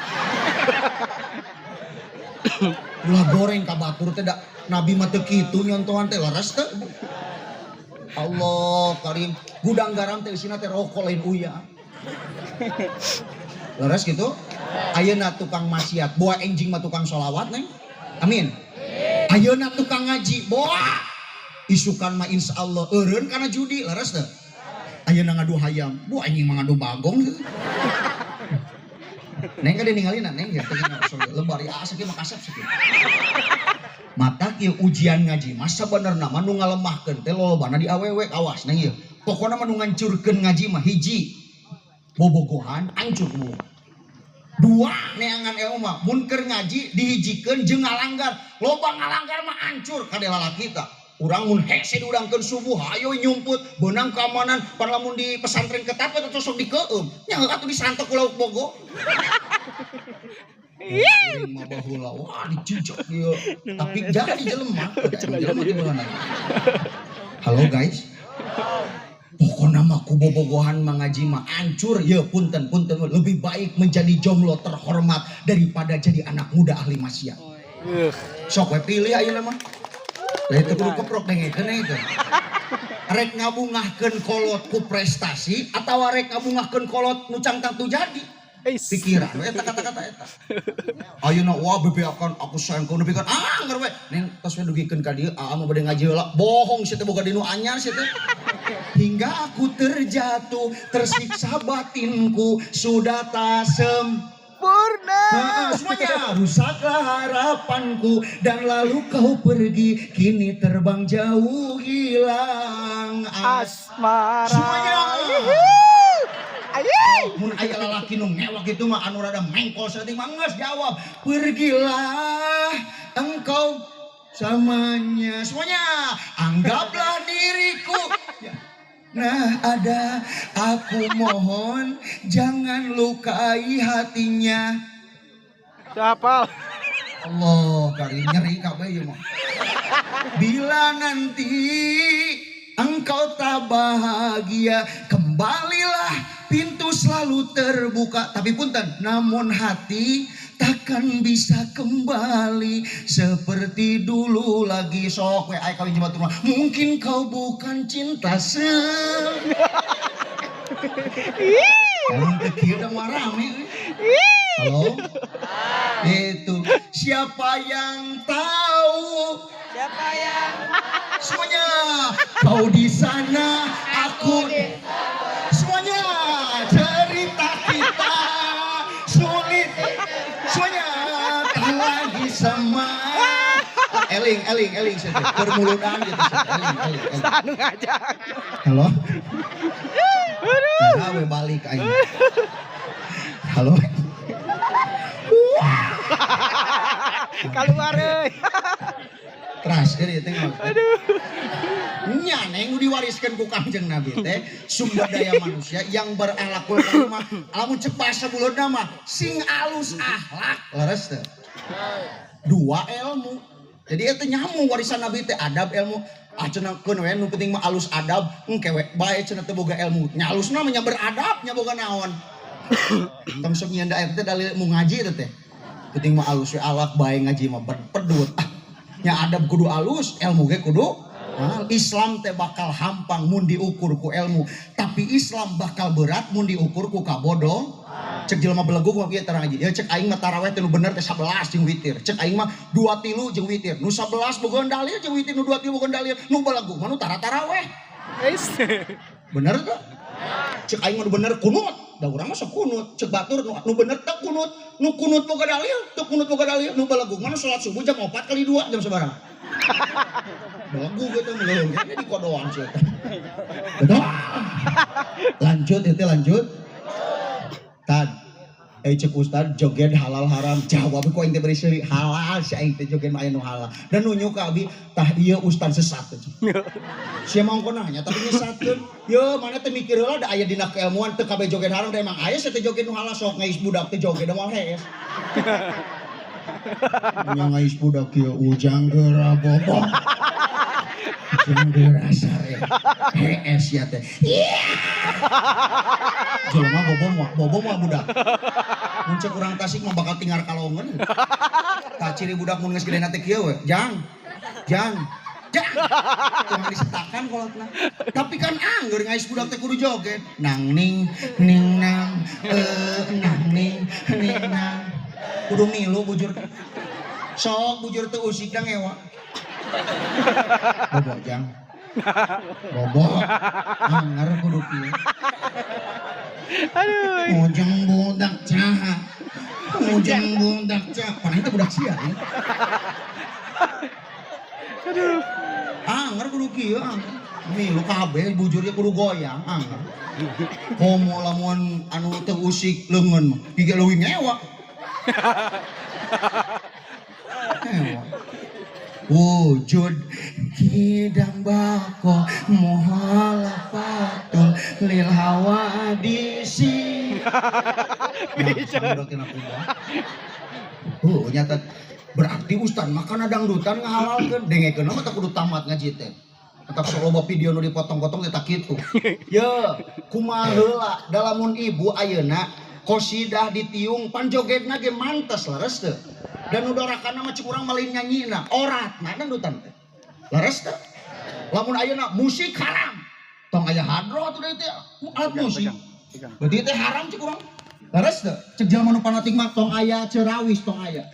Ulah goreng ka batur teh da nabi mah teu kitu nyontohan teh leres teh. Allah karim gudang garam teh isina teh rokok lain uya. Leres gitu. Ayeuna tukang maksiat boa enjing mah tukang sholawat neng. Amin. Ayeuna tukang ngaji boa isukan mah insyaallah eureun kana judi leres teh. Ayeuna ngadu hayam boa enjing mah ngadu bagong. Neng ka diningalina neng ya teh lebar ya asa kieu mah kasep sakieu. Mata kieu ujian ngaji mah sabenerna mah nu ngalemahkeun teh lolobana di awewe awas neng ieu. Pokona mah nu ngancurkeun ngaji mah hiji bobogohan ancur mu. Dua neangan ilmu mah mun keur ngaji dihijikeun jeung ngalanggar. Loba ngalanggar mah ancur kade lalaki tah. Urang mun hese diudangkeun subuh hayo nyumput beunang keamanan pan lamun di pesantren ketat we sok dikeueum. Nya heuh atuh disantok ku lauk bogo. Kuring mah baheula wah dijejek ieu. Tapi jadi jelema, jelema teh beunang. Halo guys. Pokona mah ku bobogohan mah ngaji mah ancur ya punten punten lebih baik menjadi jomblo terhormat daripada jadi anak muda ahli maksiat. Sok we pilih ayeuna mah. Lah itu kudu keprok dengekeun itu. Rek ngabungahkeun kolot ku prestasi atawa rek ngabungahkeun kolot nu cangtang tu jadi. Pikiran we eta kata-kata eta. Ayeuna wah bebeakan aku sayang kau nepikeun ah anggar we. Neng tos we dugikeun ka dieu aa mah bade ngaji heula. Bohong sia teh boga dinu anyar sia teh. Hingga aku terjatuh tersiksa batinku sudah tak sempurna. Semuanya rusaklah harapanku dan lalu kau pergi kini terbang jauh hilang asmara. Semuanya. Mun aya lalaki nu ngewak itu mah anu rada mengkol saeutik mah geus jawab pergilah engkau samanya. Semuanya anggaplah diriku nah ada aku mohon jangan lukai hatinya. Siapa? Allah kari nyeri kabeh ieu mah. Bila nanti engkau tak bahagia kembalilah pintu selalu terbuka tapi punten namun hati takkan bisa kembali seperti dulu lagi. Sok we aya kawin jeung batur mah mungkin kau bukan cinta se. Lamun teu kieu da moal rame. Halo? Itu siapa yang tahu? Siapa yang semuanya kau di sana aku di semuanya cerita kita sulit semuanya tak lagi sama. Eling eling eling permuludan gitu eling eling. Sanu ngajak. Halo. Aduh. Nah, we balik aing. Halo. Keluar euy. Teras jadi teh. Aduh. Nya neng nu diwariskeun ku Kangjeng Nabi teh sumber daya manusia yang berakhlakul karimah. Lamun cek bahasa buleudna mah sing alus akhlak. Leres teh. Dua ilmu. Jadi eta nyambung warisan Nabi teh adab ilmu. Ah cenah keun we nu penting mah alus adab, engke we bae cenah teu boga ilmu. Nya alusna mah nya beradab nya boga naon. Tong sok nyieun daek teh dalil mu ngaji teh teh. Penting mah alus we alak bae ngaji mah pedut. Ah, nya adab kudu alus, ilmu ge kudu. Nah, Islam teh bakal hampang mun diukur ku ilmu, tapi Islam bakal berat mun diukur ku kabodoh. Cek jelema belegug mah kieu terang aja. Ya cek aing mah taraweh teh nu bener teh 11 jeung witir. Cek aing mah 2 tilu jeung witir. Nu 11 boga dalil jeung witir, nu 2 tilu boga dalil. Nu belegug mah nu tara taraweh. Bener teh? Cek aing mah nu bener kunut. Da urang mah sok kunut. Cek batur nu bener teh kunut. Nu kunut boga dalil, teu kunut boga dalil. Nu belegug mah nu salat subuh jam 4 kali 2 jam sabaraha. Belegug eta mah leuweung kene di kodoan sia teh. Betul? Lanjut itu lanjut. Tad, cek ustad joget halal haram jawab ku aing teh beri seuri halal si aing teh joget mah aya nu halal dan nunjuk ka abi tah ieu ustad sesat teh. Sia mah ongkoh nanya tapi nyesatkeun. Ye mana teh mikir heula da aya dina keilmuan teu kabeh joget haram da emang aya sia teh joget nu halal sok ngais budak teh joget da moal hees. Nya ngais budak ieu ujang geura bobo. Ujang geura sare. Hees ya teh. Jelema bobo moal budak. Mun cek urang Tasik mah bakal tinggal kalongan. Tah ciri budak mun geus gedena teh kieu we. Jang. Jang. Jang. Tong disetakan kolotna. Tapi kan angeur ngais budak teh kudu joget. Nang ning ning nang nang ning ning nang. Kudu milu bujur. Sok bujur teu usik da ngewa. Bobo jang. Bobo. Anger kudu kieu. Aduh. Ujang budak caha. Ujang budak caha. Panah itu budak sia ya. Aduh. Anger kudu kieu anger. Milu kabeh bujurnya kudu goyang anger. Komo lamun anu teu usik leungeun mah gigi leuwih ngewa. Ngewa. Wujud kidang bako muhalafatul lil hawadisi. Oh, nyata berarti ustad makana dangdutan ngahalalkeun dengekeun mah teh kudu tamat ngaji teh. Tetap sok loba video nu dipotong-potong teh tak kitu. Ye, kumaha heula dalamun ibu ayeuna qosidah ditiung pan jogetna ge mantes leres teu. Dan nu dorakana mah cek urang mah lain nyanyina, oratna dangdutan teh. Leres teu? Lamun ayeuna musik haram. Tong aya hadroh atuh deui teh alat musik. Berarti teh haram cek urang. Leres teu? Cek jelema nu fanatik mah tong aya cerawis tong aya.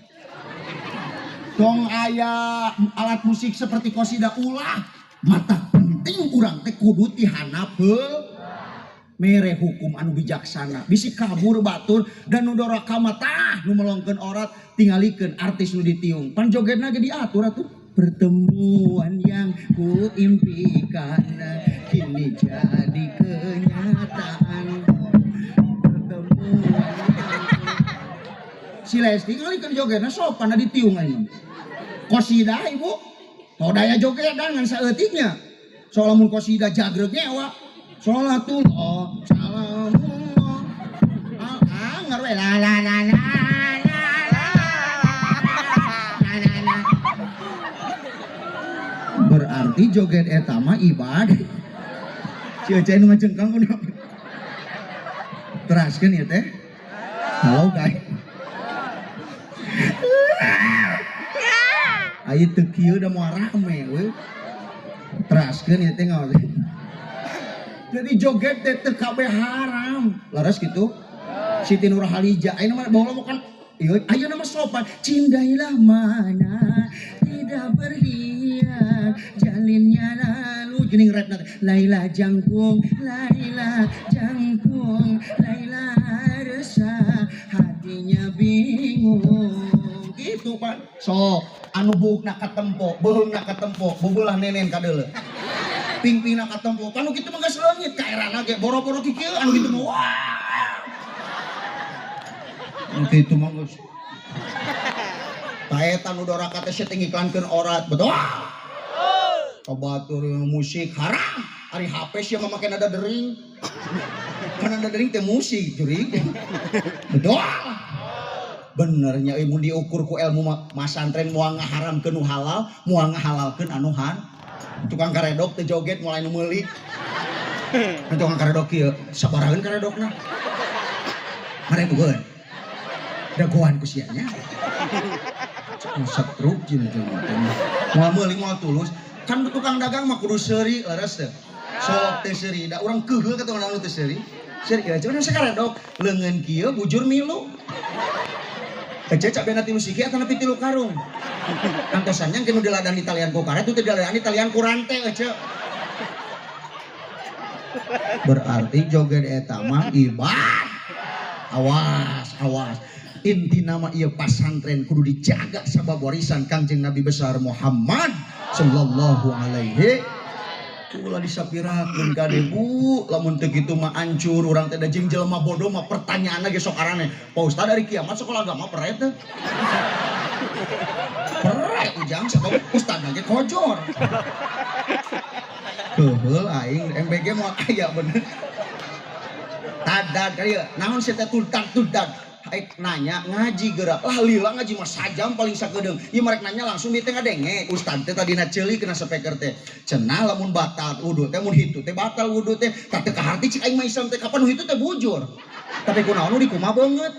Tong aya alat musik seperti qosidah ulah. Mata penting urang teh kudu ti handap heula. Mere hukum anu bijaksana bisi kabur batur dan nu doraka mah tah nu melongkeun orat tingalikeun artis nu ditiung pan jogetna ge diatur atuh. Pertemuan yang kuimpikan kini jadi kenyataan. Pertemuan si Lesti ngalikeun jogetna sopan da ditiung aing. Qosidah ibu todaya jogetan ngan saeutiknya. Soal lamun qosidah jagreg ngewa. Sholatullah salamullah anger we la la la la la la la. Berarti joget eta mah ibadah. Si Ece nu ngacengkang kudu. Teraskeun ieu teh. Halo guys. Ayo teu kieu da moal rame we. Teraskeun ieu teh ngaos. Jadi joget teh teu kabeh haram. Leres gitu. Siti Nurhaliza ayeuna mah baheula mah kan ieu ayeuna mah sopan. Cindailah mana tidak berhias jalinnya lalu geuning rapna teh. Laila jangkung, Laila jangkung, Laila resah hatinya bingung. Gitu Pak. Sok anu buukna katempo, beuheungna katempo, beubelah nenen kadeuleu. Ping-pingna katempo, anu kitu mah geus leungit kaerana ge boro-boro kikieu anu kitu mah wah. Anu kitu mah geus. Tah eta nu doraka teh sia teh ngiklankeun orat. Betul? Batur musik haram. Ari HP sia mah make nada dering. Kan nada dering teh musik jurig. Betul? Benernya euy mun diukur ku ilmu masantren moal ngaharamkeun nu halal, moal ngahalalkeun anu han. Tukang karedok teh joget mulai nu meuli. Tukang karedok kieu, sabaraheun karedokna? Ngarebukeun. Dagoan ku sia nya. Setruk jeung jelema teh. Moal meuli moal tulus. Kan tukang dagang mah kudu seuri leres teh. Sok teh seuri, da urang keuheul ka tukang dagang teh seuri. Seuri ya cuman sakaredok leungeun kieu bujur milu. Ece cabena 3 siki atanapi 3 karung. Antosannya engke nu diladani talian ku karet teu diladani talian ku rante ece. Berarti joget eta mah ibad. Awas, awas. Inti nama ieu pasantren kudu dijaga sabab warisan Kangjeng Nabi besar Muhammad sallallahu alaihi. Ulah disapirakeun kade Bu, lamun teu kitu mah hancur urang teh da jeung jelema bodoh mah pertanyaanna ge sok arane. Pak Ustad ari kiamat sekolah agama pere teu? Pere ujang sabab ustadna ge kojor. Keuheul aing MBG moal aya bener. Tadad ka dieu, naon sia teh tudag-tudag. Aik nanya ngaji gerak lah lila ngaji mah sajam paling sakedeung. Ieu marek nanya langsung di teh ngadenge. Ustad teh tadina ceuli kena speaker teh. Cenah lamun batal wudu teh mun hitu teh batal wudu teh. Tah teu kaharti cik aing mah Islam teh kapan nu hitu teh bujur. Tapi kunaon nu dikumaha beungeut.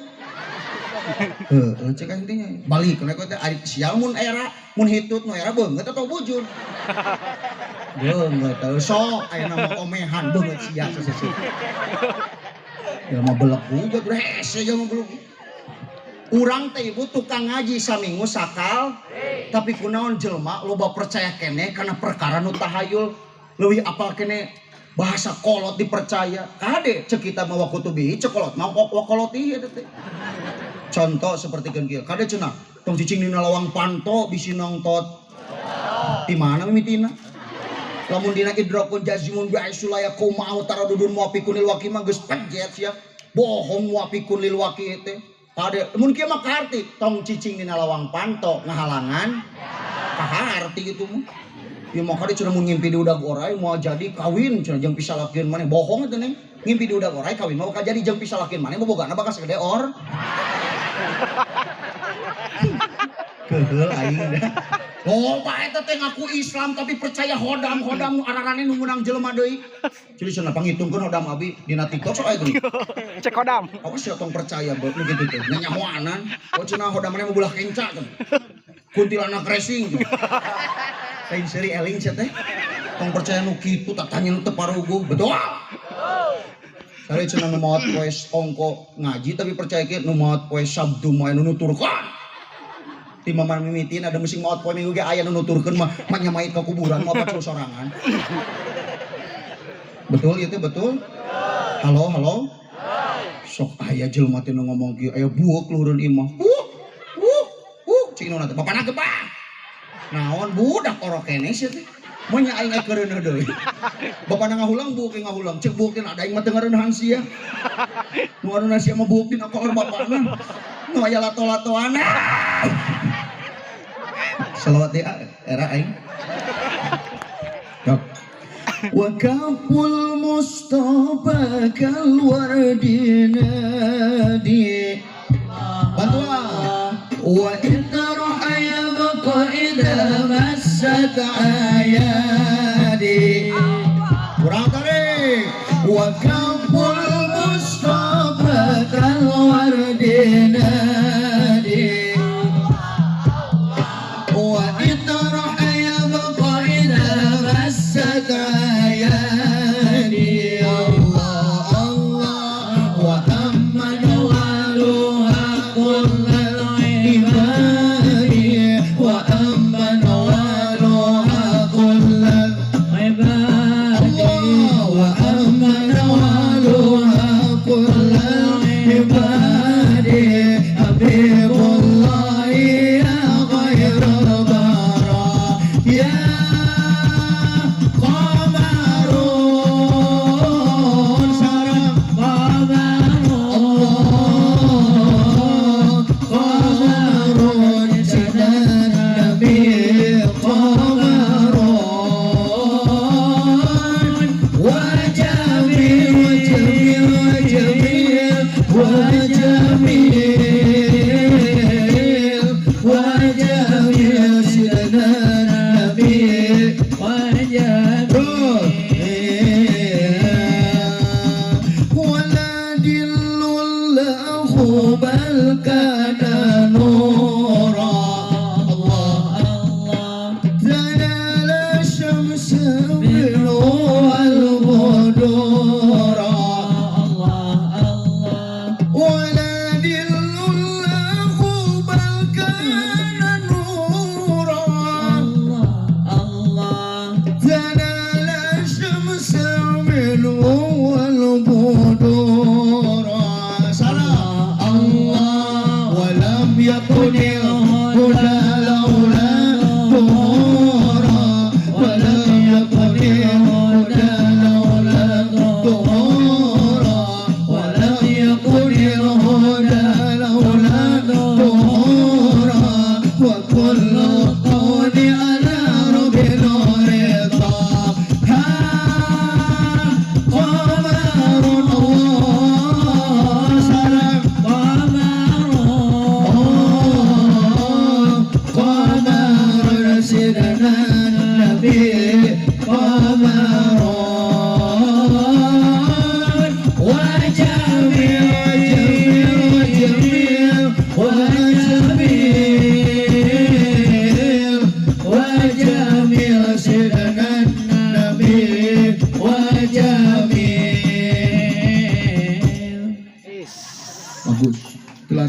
Heueuh cek aing teh nya. Balik kana teh ari sial mun era mun hitut nu era beungeut atau bujur. Beungeut sok ayeuna mah omehan beungeut sia seseuh. Ya mah belek juga udah hese mah belek. Urang teh ibu tukang ngaji saminggu sakal, tapi kunaon jelema loba percaya keneh karena perkara nu tahayul leuwih apal keneh bahasa kolot dipercaya. Kade cek kita mah wakutubi cek kolot mah wakolotihi eta teh. Contoh seperti keun kieu. Kade cenah tong cicing dina lawang panto bisi nongtot. Di mana mimitina? Lamun dina idrakun jazimun bi'aisu la yaqum ma'u taradudun muwafiqun lil waqi mah geus pejet sia. Bohong muwafiqun lil waqi teh. Kade mun kieu mah kaharti tong cicing dina lawang panto ngahalangan kaharti kitu mah. Ieu mah kade cenah mun ngimpi di udag orai moal jadi kawin cenah jeung pisalakeun maneh bohong eta neng. Ngimpi di udag orai kawin mah bakal jadi jeung pisalakeun maneh bobogana bakal sagede or. Keuheul aing dah. Loba eta teh ngaku Islam tapi percaya hodam-hodam nu ararane nu meunang jelema deui. Jadi cenah pangitungkeun hodam abi dina TikTok sok aya geuning. Cek hodam. Awas sia tong percaya beut nu kitu teh. Nyanyahoanan. Oh cenah hodam maneh mah belah kenca teh. Kuntilanak racing. Lain seuri eling sia teh. Tong percaya nu kitu tatanya nu teu paruguh. Betul. Sare cenah nu maot poe ongko ngaji tapi percaya kieu nu maot poe Sabtu mah nu nuturkeun. Ti mamar mimitin ada musing maot poe minggu ge aya nu nuturkeun mah manyamait ka kuburan mah pacul sorangan. Betul ieu teh betul? Halo halo. Sok aya jelema teh nu ngomong kieu aya bueuk luhureun imah. Buuk buuk buuk cik indungna teh bapana gebang. Naon budak orok keneh sia teh. Mun nya aing keureuneun deui. Bapana ngahulang buuk ngahulang cek buuk teh ada aing mah teu ngareuneuhan sia. Nu anu sia mah buuk dina kolor bapana. Nu aya lato-latoana. Salawat ya era aing. Dok. Wa kaful mustafa kal wardi nadi. Bantuan. Wa itrah yabqa idza massat ayadi. Kurang tarik. Wa kaful mustafa kal wardi nadi. Wa itrah yabqa idza massat ayadi. Allah Allah wa amma nawaluha kullal ibadi wa amma nawaluha kullal ibadi wa amma nawaluha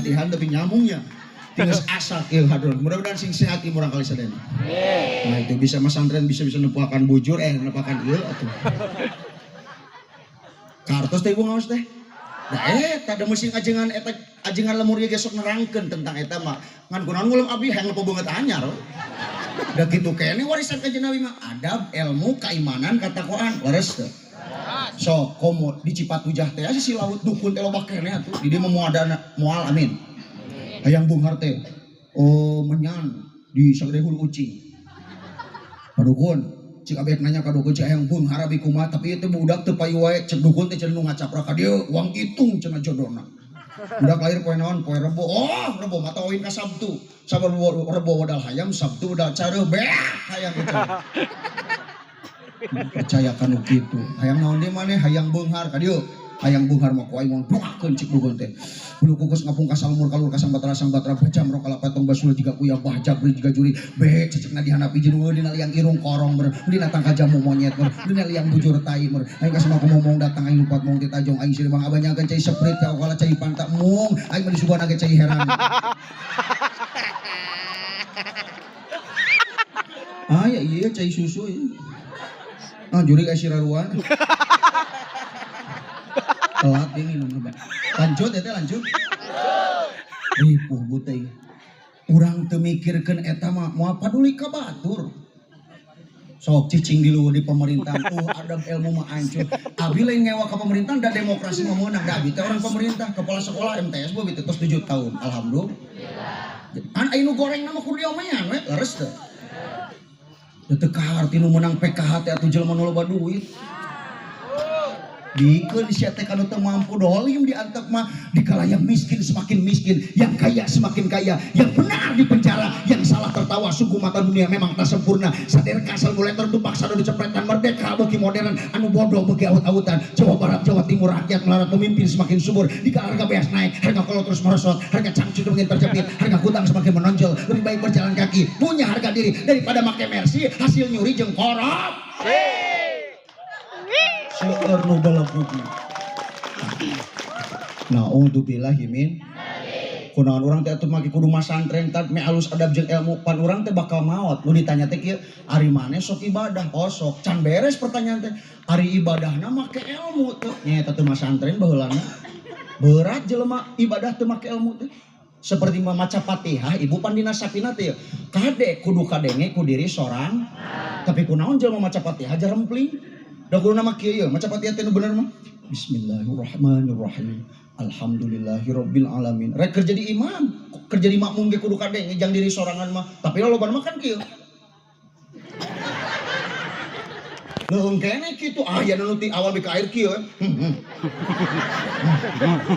latihan tapi nyambungnya. Tinggal asak ieu hadron. Mudah-mudahan sing sehat ieu murang kali sadayana. Nah itu bisa masantren bisa nepakan bujur nepakan ieu atuh. Kartos teh ibu ngaos teh. Da eta da meusing ajengan eta ajengan lemur ieu ge sok nerangkeun tentang eta mah. Ngan kunaon ngulem abdi hayang lepo beungeut anyar. Da kitu keneh warisan Kanjeng Nabi mah adab, ilmu, keimanan, katakwaan. Leres teu? So komo di Cipatujah teh si laut dukun teh loba keneh atuh. Di dieu mah moal dana moal amin. Hayang beunghar teh oh menyan di sagede hulu ucing. Padukun cik abek nanya ka dukun cik hayang beunghar abi kumaha tapi ieu teh budak teu payu wae cek dukun teh cenah nu ngacaprak ka dieu uang itung cenah jodona. Budak lahir poe naon poe Rebo. Oh, Rebo mah tawin ka Sabtu. Sabar Rebo wadal hayam Sabtu wadal careuh beak hayang kitu. Percaya kanu kitu. Hayang naon deui maneh hayang beunghar ka dieu. Hayang beunghar mah ku aing moal doakeun cik dukun teh. Bulu kukus ngapung ka salmur kalur ka sang batra bajam ro kalapatong basul jiga kuya bah jabri jiga juri be cecekna dihandap hiji nu dina liang irung korong ber dina tangka jamu monyet ber dina liang bujur tai ber aing ka sama ngomong datang aing lupat mong titajong aing silih bang abanyakeun cai seprit ka kala cai pantak mung aing mah disuguhan ge cai herang. Ah ya iya cai susu ieu. Ah jurig aya siraruan. Telat ini minum obat. Lanjut ya teh lanjut. Ripuh bu teh. Urang teu mikirkeun eta mah moal paduli ka batur. Sok cicing di luhur di pemerintahan. Oh adab ilmu mah hancur. Abi lain ngewa ka pemerintahan da demokrasi mah meunang. Da abi teh orang pemerintah, kepala sekolah MTS bu teh tos 7 tahun. Alhamdulillah. An aya nu goreng mah kudu diomean we, leres teu. Da teu kaharti nu meunang PKH teh atuh jelema nu loba duit. Dikeun sia teh kanu teu mampu dolim diantep mah dikala yang miskin semakin miskin, yang kaya semakin kaya, yang benar di penjara, yang salah tertawa. Sungguh mata dunia memang tak sempurna. Saderka asal mulai tertumpak sadu dicepretan merdeka bagi modern anu bodoh bagi awut-awutan. Jawa Barat Jawa Timur rakyat melarat pemimpin semakin subur. Dikala harga beas naik, harga kolot terus merosot, harga cangcut semakin terjepit, harga kutang semakin menonjol. Lebih baik berjalan kaki punya harga diri daripada make Mercy hasil nyuri jeung korupsi. Seueur nu balakugna. Naudzubillahi min. Kunaon urang teh atuh make kudu masantren tad me alus adab jeung ilmu pan urang teh bakal maot. Nu ditanya teh kieu, ari maneh sok ibadah? Oh sok. Can beres pertanyaan teh. Ari ibadahna make ilmu teu? Nya eta teh masantren baheulana. Berat jelema ibadah teu make ilmu teh. Seperti maca Fatihah ibu pan dina sapina teh kade kudu kadenge ku diri sorang. Tapi kunaon jelema maca Fatihah jarempling? Da kudu nama kieu ieu maca Fatihah teh nu bener mah. Bismillahirrahmanirrahim. Alhamdulillahirabbil alamin. Rek keur jadi imam, keur jadi makmum ge kudu kadenge jang diri sorangan mah. Tapi loba mah kan kieu. Leuheung keneh kitu aya nu ti awal bika air kieu.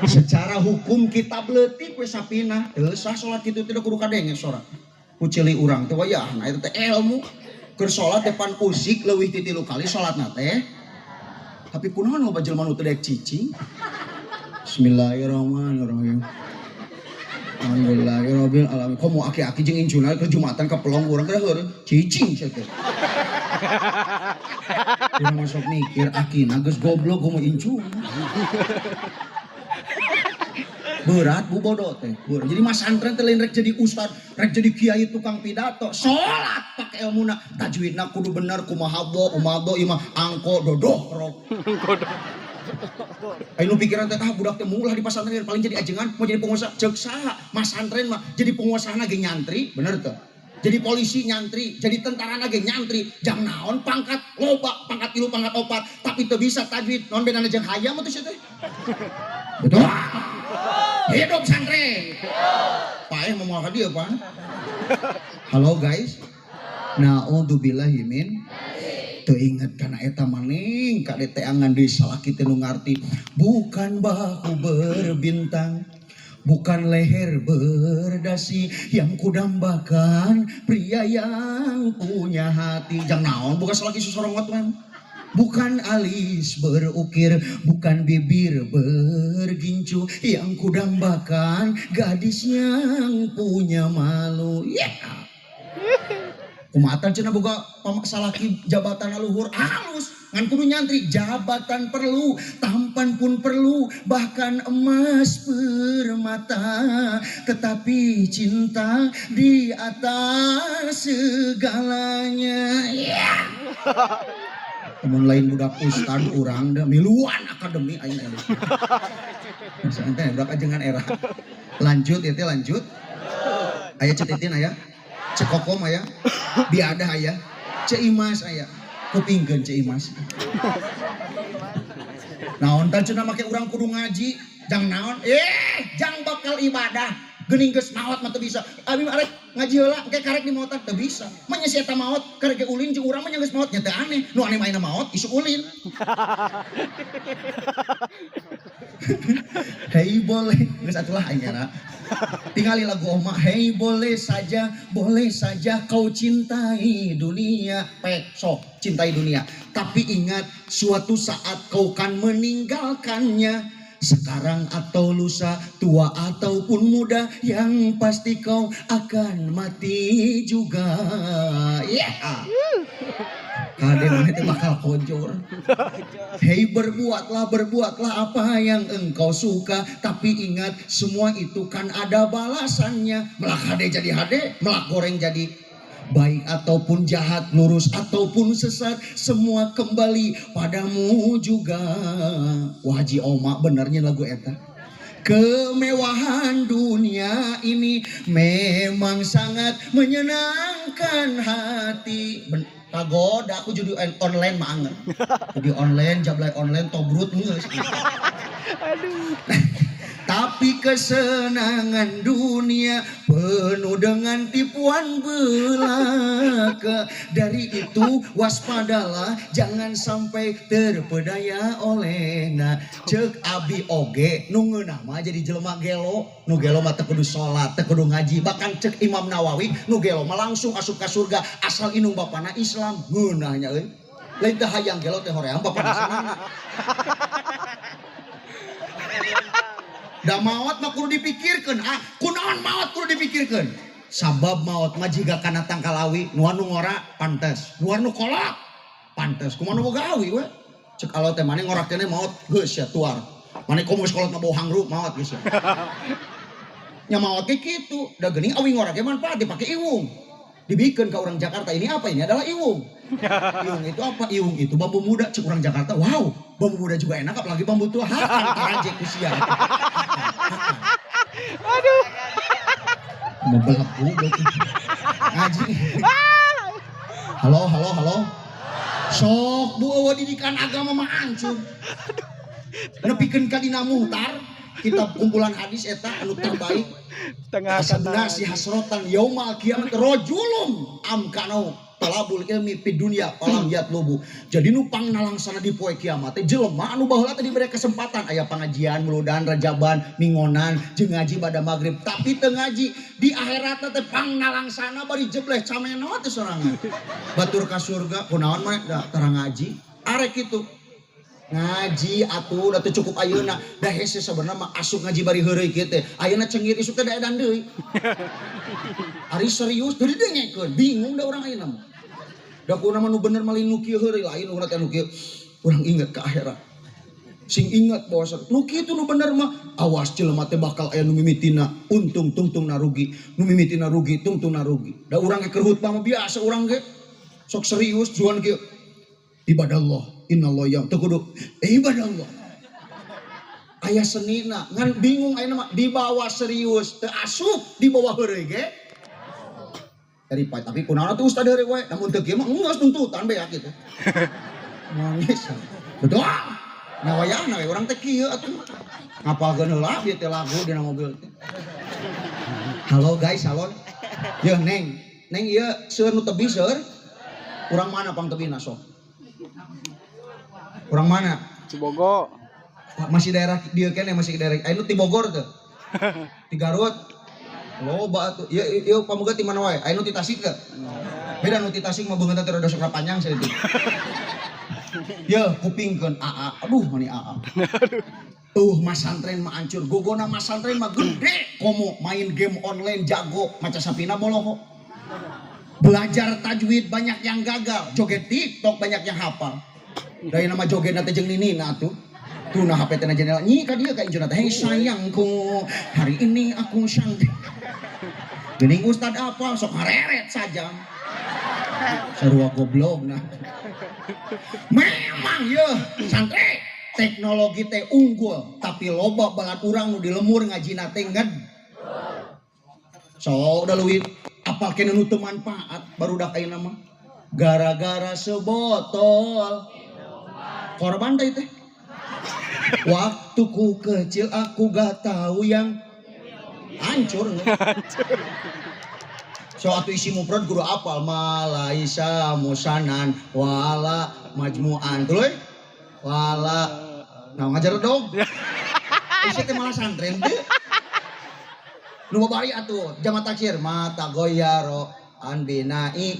Secara hukum kitab leutik we sapina, teu sah salat kitu teh kudu kadenge sora. Ku ceuli urang teh wayahna eta teh ilmu. Keur salat depan usik leuwih ti 3 kali salatna teh. Tapi kunaon loba jelema nu teu daek cicing? Bismillahirrahmanirrahim. Alhamdulillahirabbil alamin. Komo aki-aki jeung incuna keur Jumatan ka pelong urang keur heureun cicing sia teh. Urang masuk mikir akina geus goblok komo incuna. Berat bu bodoh teh. Jadi masantren teh lain rek jadi ustad, rek jadi kiai tukang pidato. Salat pake ilmuna, tajwidna kudu bener kumaha bo, kumaha bo ieu mah angko dodoh rok. Ayo nu pikiran teh ah budak teh mulah di pasantren paling jadi ajengan, mau jadi pengusaha. Ceuk saha? Masantren mah jadi pengusaha ge nyantri, bener teh. Jadi polisi nyantri, jadi tentara ge nyantri, jang naon pangkat loba, pangkat 3, pangkat 4, tapi teu bisa tajwid, naon bedana jeung hayam atuh sia teh. Betul. Hidup santri. Paeh mau ka dieu, Pak. Halo guys. Naudzubillahi min. Teu inget kana eta maning kade teangan deui salaki teh nu ngarti. Bukan bahu berbintang, bukan leher berdasi, yang kudambakan pria yang punya hati. Jang naon bukan salaki susorongot mah. Bukan alis berukir, bukan bibir bergincu, yang kudambakan gadis yang punya malu. Yeah. Kumatan cenah boga salaki jabatan luhur halus. Ngan kudu nyantri, jabatan perlu, tampan pun perlu, bahkan emas permata, tetapi cinta di atas segalanya. Yeah. Temen lain budak ustad urang dah miluan akademi aing elis. Santai budak ajengan era. Lanjut ya teh lanjut. Aya Cetitin aya, Cekokom aya, Biadah aya, Ceimas aya. Kupingkeun Ceimas. Naon tan cenah make urang kudu ngaji, jang naon? Jang bakal ibadah. Geuning geus maot mah teu bisa. Abi mah arek ngaji heula engke karek di maotan teu bisa. Mah nya si eta maot karek ge ulin jeung urang mah nya geus maot nya teu aneh. Nu aneh mah ayeuna maot isuk ulin. Hei boleh, geus atulah aing era. Tingali lagu Oma, hei boleh saja kau cintai dunia. Pek sok cintai dunia. Tapi ingat suatu saat kau kan meninggalkannya. Sekarang atau lusa, tua ataupun muda, yang pasti kau akan mati juga. Ya. Yeah. Kade mana teh bakal kojor. Hei berbuatlah apa yang engkau suka, tapi ingat semua itu kan ada balasannya. Melak hade jadi hade, melak goreng jadi baik ataupun jahat, lurus ataupun sesat, semua kembali padamu juga. Wah Haji Oma benernya lagu eta. Kemewahan dunia ini memang sangat menyenangkan hati. Kagoda aku jadi online mah anget. Jadi online, jablay online, tobrut geus. Aduh. Tapi kesenangan dunia penuh dengan tipuan belaka. Dari itu waspadalah, jangan sampai terpedaya oleh na. Cek abi oge nu ngeunah mah jadi jelema gelo. Nu gelo mah teu kudu salat, teu kudu ngaji. Bahkan cek Imam Nawawi nu gelo mah langsung asup ka surga asal indung bapana Islam. Ngeunahnya euy. Lain teh hayang gelo teh hoream bapana sanana. Da maot mah kudu dipikirkeun, ah kunaon maot kudu dipikirkeun. Sabab maot mah jiga kana tangkalawi, nu anu ngora pantes, nu anu kolak pantes. Kumaha nu boga awi we? Cek Allah teh maneh ngora keneh maot geus sia tuar. Maneh komo geus kolot mah bau hangru maot geus sia. Nya maot ge kitu, da geuning awi ngora ge manfaat dipake iwung. Dibikeun ka urang Jakarta ini apa? Ini adalah iwung. Iwung itu apa? Iwung itu bambu muda. Cek urang Jakarta, wow, bambu muda juga enak apalagi bambu tua. Hakan karaje ku sia. Aduh. Mau belaku ngaji. Halo, halo, halo. Sok bu eueuh didikan agama mah hancur. Nepikeun ka dina muhtar, kitab kumpulan hadis eta anu terbaik. Tengah nasi hasrotan yaumal kiamat rajulun amkano talabul ilmi fid dunya falam yatlubu. Jadi nu pangnalangsana di poe kiamat teh jelema anu baheula teh dibere kesempatan aya pangajian, muludan, rajaban, mingonan, jeung ngaji bada magrib, tapi teu ngaji di akhirat teh pangnalangsana bari jebleh cameno teh sorangan. Batur ka surga kunaon mah da tara ngaji. Arek kitu. Ngaji atuh da teu cukup ayeuna da hese sebenarnya mah asup ngaji bari heureuy kieu teh ayeuna cengir isuk teh da edan deui. Ari serius teu didengekeun bingung da urang ayeuna mah. Da kunaon mah nu bener mah nu kieu heureuy lain urang teh nu kieu. Urang inget ka akhirat. Sing inget bahwa nu kitu nu bener mah awas jelema teh bakal aya nu mimitina untung tungtungna rugi, nu mimitina rugi tungtungna rugi. Da urang ge keur khutbah mah biasa urang ge sok serius juan kieu. Ibadah Allah, innallah yang teu kudu ibadah Allah. Aya senina ngan bingung ayeuna mah dibawa serius teu asup dibawa heureuy ge. Dari tapi kunaon atuh ustad heureuy we, namun teu kieu mah geus tuntutan beak kitu. Nangis. Betul. Nah wayahna we urang teh kieu atuh. Ngapalkeun heula ieu teh lagu dina mobil teh. Halo guys, halo. Yeuh Neng, Neng ieu seueur nu tebih seueur. Urang mana pang tebihna sok? Orang mana? Cibogo. Masih daerah dia kan ya masih daerah. Ayo ti Bogor tuh. Ti Garut. Loba atuh. Ieu ieu pamuga ti mana wae? Ayo nu ti Tasik teu? Beda nu ti Tasik mah beungeutna teh rada sok panjang saeutik. Yeuh kupingkeun AA. Aduh mani AA. Masantren mah hancur. Gogona masantren mah gede. Komo main game online jago, maca sapina boloho. Belajar tajwid banyak yang gagal, joget TikTok banyak yang hafal. Dari nama joget teh jeung Ninina tuh. Tuh nah HP teh na jendela nyi ka dieu ka injuna teh, "Hei sayangku, hari ini aku sang." Geuning ustad apa sok ngareret sajam. Sarua goblok nah. Memang yeuh santri teknologi teh unggul, tapi loba balad urang nu di lemur ngajina teh nged. So udah leuwih apal keneh nu teu manfaat barudak ayeuna mah. Gara-gara sebotol korban teh teh. Waktu ku kecil aku gak tahu yang hancur. So atuh isi mufrad kudu apal malaisa musanan wala majmu'an. Tuluy wala nah ngajar dog. Isi teh malah santren teh. Nu babari atuh jama taksir mata goyaro an binai.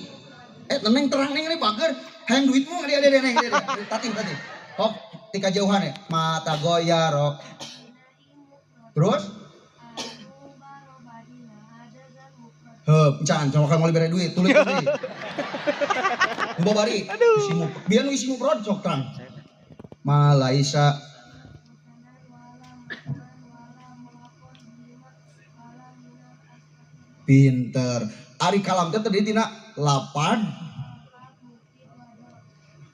Neng terang neng ini bager hayang duitmu dia dia neng dia. Tati tati. Hop tika jauhan ya mata goyaro. Terus heup encan coba kamu bere duit tulis tulis. Nu babari isi mufrad biar nu isi mufrad sok terang. Malaisa pinter. Ari kalam teh tadi tina 8.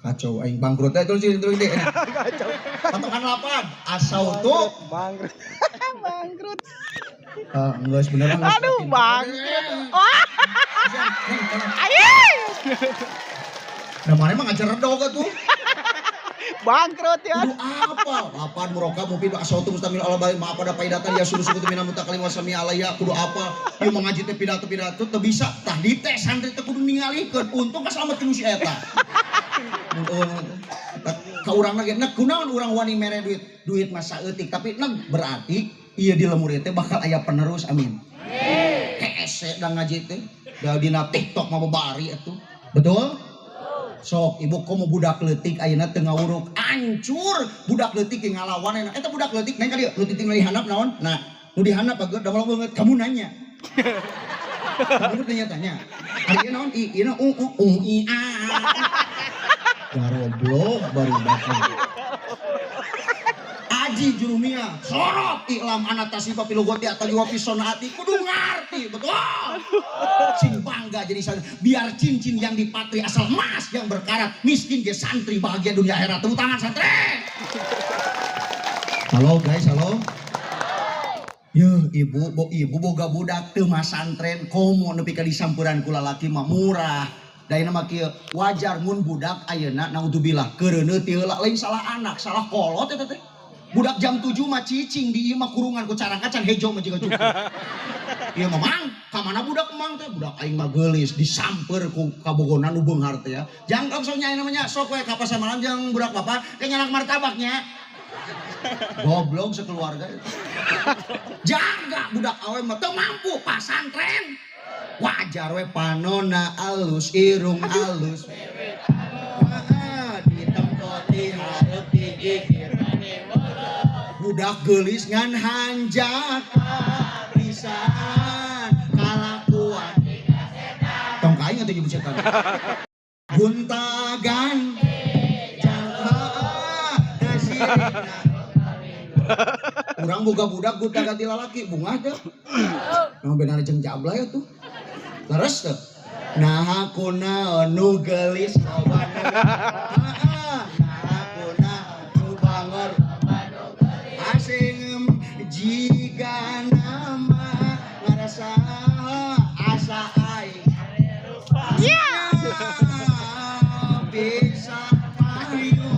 Kacau aing bangkrut teh terus terus deh. Kacau. Patokan 8 asau tuh bangkrut. Bangkrut. Enggak sebenarnya. Aduh bangkrut. Wah. Ayo. Nah mana emang ngajar redog atuh. Bangkrut ya. Kudu apa? Apaan murokab mufid asautu mustamil ala balik ma apa da paidatan ya sulusu kutu minal mutakalim wasami alaya kudu apa? Ieu mah ngaji teh pidato-pidato teu bisa. Tah dites santri teh kudu ningalikeun untung kasalametkeun si eta. Ka urang lagi neg kunaon urang wani mere duit? Duit mah saeutik tapi neg berarti ieu di lemur teh bakal aya penerus amin. Hese da ngaji teh. Da dina TikTok mah babari atuh. Betul? Sok ibu komo budak leutik ayeuna teu ngawuruk hancur budak leutik ge ngalawan ayeuna eta budak leutik neng ka dieu nu titing di handap naon nah nu di handap bageut da banget kamu nanya kamu tanya-tanya ari ieu naon i ieu u u u i a garoblok barudak Aji jurumia sorot iklam anatasi papilogoti atau wapisonaati kudu ngarti betul sing bangga jadi santri biar cincin yang dipatri asal emas yang berkarat miskin ge santri bahagia dunia akhirat tepuk tangan santri. Halo guys halo. Yuh ibu bo ibu boga budak teu masantren komo nepi ka disamperan ku lalaki mah murah. Da ayeuna mah kieu wajar mun budak ayeuna naudzubillah keureuneuh ti heula lain salah anak salah kolot eta teh. Budak jam 7 mah cicing di ieu mah kurungan ku carang kacan hejo mah jiga cukup. Ieu mah mang, ka mana budak mang teh? Budak aing mah geulis disamper ku kabogonan nu beunghar teh ya. Jang sok nya namanya sok we ka pasar malam jeung budak bapak teh nyanak martabaknya. Goblok sekeluarga. Jaga budak awe mah teu mampu pasantren. Wajar we panona alus irung alus. Heeh, ditempoti hareup digigir. Budak geulis ngan hanjaka pisan kalakuan tong ka aing atuh nyebut setan gunta-ganti jaha teu sirina urang boga budak gunta-ganti lalaki bungah teh nu benar jeung jablay atuh leres teh nah kunaon nu geulis loba nu nah kunaon nu bangor asing jika nama ngarasa asa aing bisa payu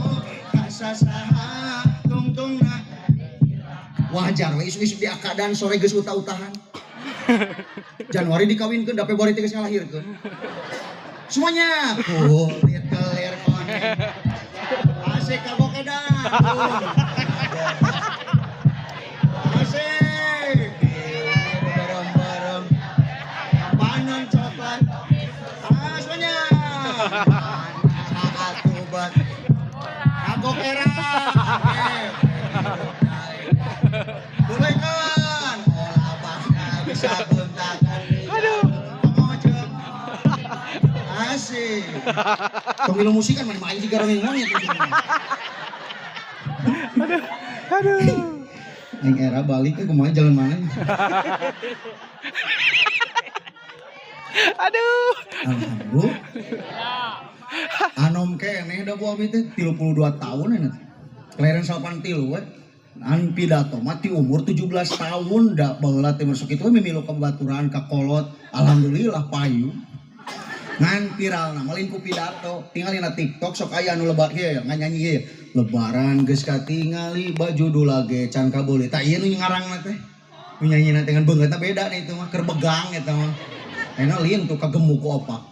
kasasaha tungtungna wajar we isu-isu di akadan sore geus utah-utahan Januari dikawinkeun da Februari teh geus ngalahirkeun semuanya kulit kelir koneng asik kagokedan asik bareng-bareng panon coklat semuanya atubat kagokera tuluykeun olah bangga bisa guntakan. Aduh. Asik. Musik. Tong milu musik kan mana aing jiga rongeng monyet. Aduh. Aduh. Aing era balik ke kumaha jalan mana? Aduh. Alhamdulillah. Anom keneh da bu abi teh 32 tahun enak. Kelahiran 83 we. An pidato mah ti umur 17 tahun da baheula teh masuk itu mimilu ka babaturan ka kolot. Alhamdulillah payu. Ngan viralna mah lain ku pidato. Tingali na TikTok sok aya anu lebar ieu nganyanyi ieu. Lebaran geus katingali baju dula ge can kabeuli. Tah ieu nu ngarangna teh. Nu nyanyina teh ngan beungeutna beda nih itu mah keur begang eta mah. Enak lin tuh kagemuk ku opak.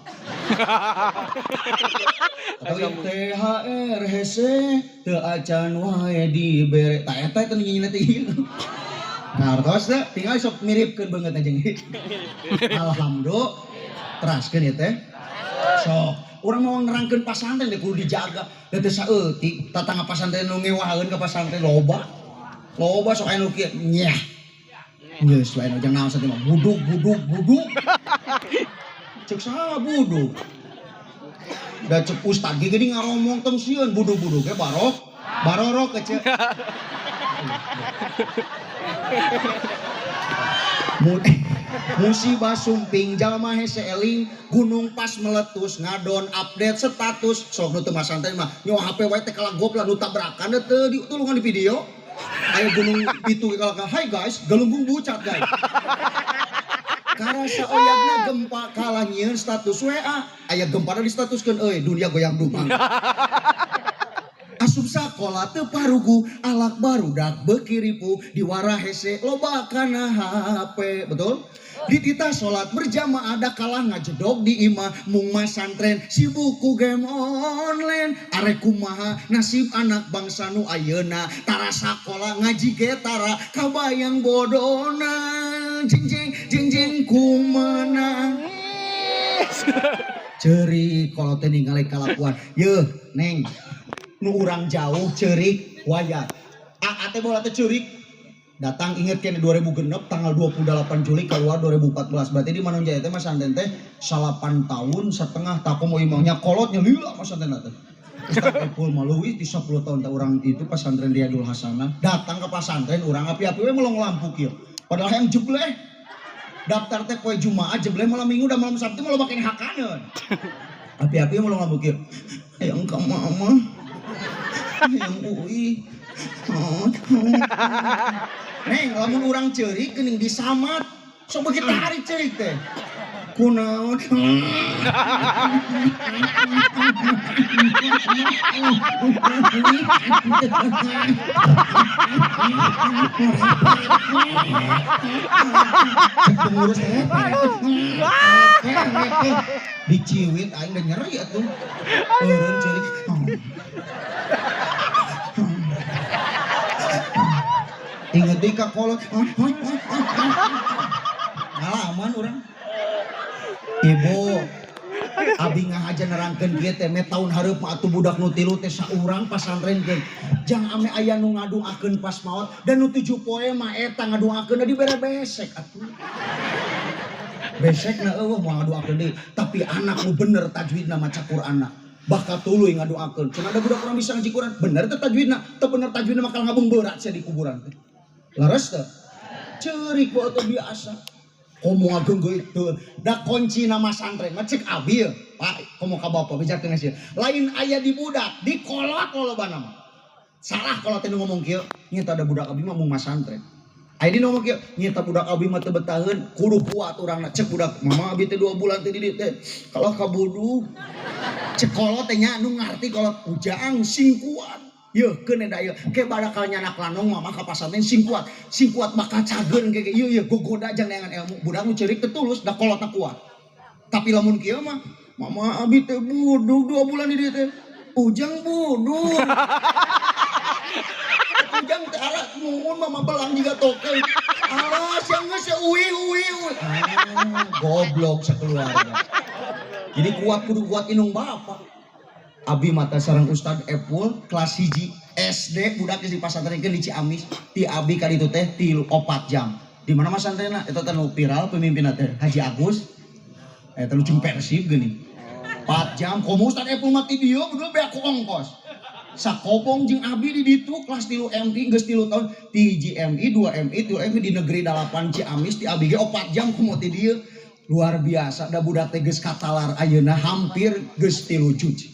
Atau THR hese teu acan wae dibere. Tah eta teh nyanyina teh ieu. Nah, artos teh tinggal sok miripkeun beungeutna jeung ieu. Alhamdulillah. Teraskeun ieu teh. Sok, urang mau nerangkeun pasantren teh kudu dijaga. Da teu saeutik tatangga pasantren nu ngewaheun ka pasantren loba. Loba sok aya nu kieu nyah. Geus wae nu jang naon saeutik mah buduk buduk buduk. Cek saha buduk. Da cek ustad ge geuning ngaromong tong sieun buduk-buduk ge barok barorok ece. Musibah sumping jalma hese eling gunung pas meletus ngadon update status sok nu teu masantren mah nyawa HP wae teh kalah gopla nu tabrakan teu ditulungan di video. Ayo gunung itu kalah hai guys galunggung bucat guys. Karasa oyagna gempa kalah nyieun status WA. Aya gempa di statuskeun euy dunia goyang dumang. Asup sakola teu parugu alak barudak beuki ripuh diwara hese loba kana HP betul? Dititah salat berjamaah da kalah ngajedog di imah mung masantren sibuk ku game online arek kumaha nasib anak bangsa nu ayeuna tara sakola ngaji ge tara kabayang bodona jeng jeng jeng jeng ku menang ceurik kalau teh ningali kalakuan yeuh neng nu urang jauh ceurik wayah aa teh bola teh ceurik datang inget kene 2006 tanggal 28 Juli keluar 2014 berarti di Manonjaya teh masantren teh 8 tahun setengah tak komo imaunya kolotnya lila masantren teh Ustaz Epul malui di 10 tahun teh urang itu pesantren Riyadul Hasanah datang ke pesantren urang api-api we melong lampu kieu padahal yang jebleh daftar teh poe Jumaah jebleh malam Minggu dan malam Sabtu malah makin hakaneun api-api melong lampu kieu hayang ka mama hayang ui. Neng, lamun urang ceurik geuning disamat. Sok beuki tarik ceurik teh. Kunaon? Pengurus diciwit aing da nyeri atuh. Eureun ceurik. Ingat di kakolot ngalaman orang ibu abi ngahaja nerangkeun kieu teh me taun hareup mah atuh budak nu tilu teh saurang pasantren keun jang ame aya nu ngaduakeun pas maot dan nu 7 poe mah eta ngaduakeun dibere besek atuh besek na eueuh moal ngaduakeun deui tapi anak nu bener tajwidna maca Qur'anna bakal tuluy ngaduakeun cenah ada budak urang bisa ngaji Qur'an bener teh tajwidna teu bener tajwidna bakal ngabung berat sia di kuburan teh. Leres teh? Ceurik bae teh biasa. Komo ngageunggeut teu. Da kunci nama santren mah cek abi ye. Pak, komo ka bapa bejakeun sia. Lain aya di budak, di kolot lolobana mah. Salah kolot teh nu ngomong kieu, nya ada budak abi mah mung masantren. Aya di ngomong kieu, nya budak abi mah teu betaheun, kudu kuat urangna. Cek budak, mama abi teh 2 bulan teh di dieu teh. Kalah kabudu. Cek kolot teh nya nu ngarti kolot ujang sing kuat. Yeuh keun eta ieu ke bakal nyanak lanong mama ka pasantren sing kuat bakal cageun ke ieu ieu gogoda jang neangan ilmu budak nu ceurik teu tulus da kolotna kuat tapi lamun kieu mah mama abi teh budug 2 bulan di dieu teh ujang budug ujang teh alat muun mama belang jiga token alas yang geus uwi uwi uwi goblok sakeluarga jadi kuat kudu kuat inung bapak. Abi mata sarang Ustad Epul kelas 1 SD budak geus dipasantrenkeun di Ciamis ti abi ka ditu teh 3 4 jam. Di mana masantrenna eta teh nu viral pemimpinna teh Haji Agus. Eta nu jeung Persib geuning. 4 jam komo Ustaz Epul mati dieu beudeul beak ku ongkos. Sakopong jeung abi di ditu kelas 3 MI geus 3 tahun ti hiji MI 2 MI 3 MI di negeri 8 Ciamis ti abi ge 4 jam komo ti dieu. Luar biasa da budak teh geus katalar ayeuna hampir geus 3 juz.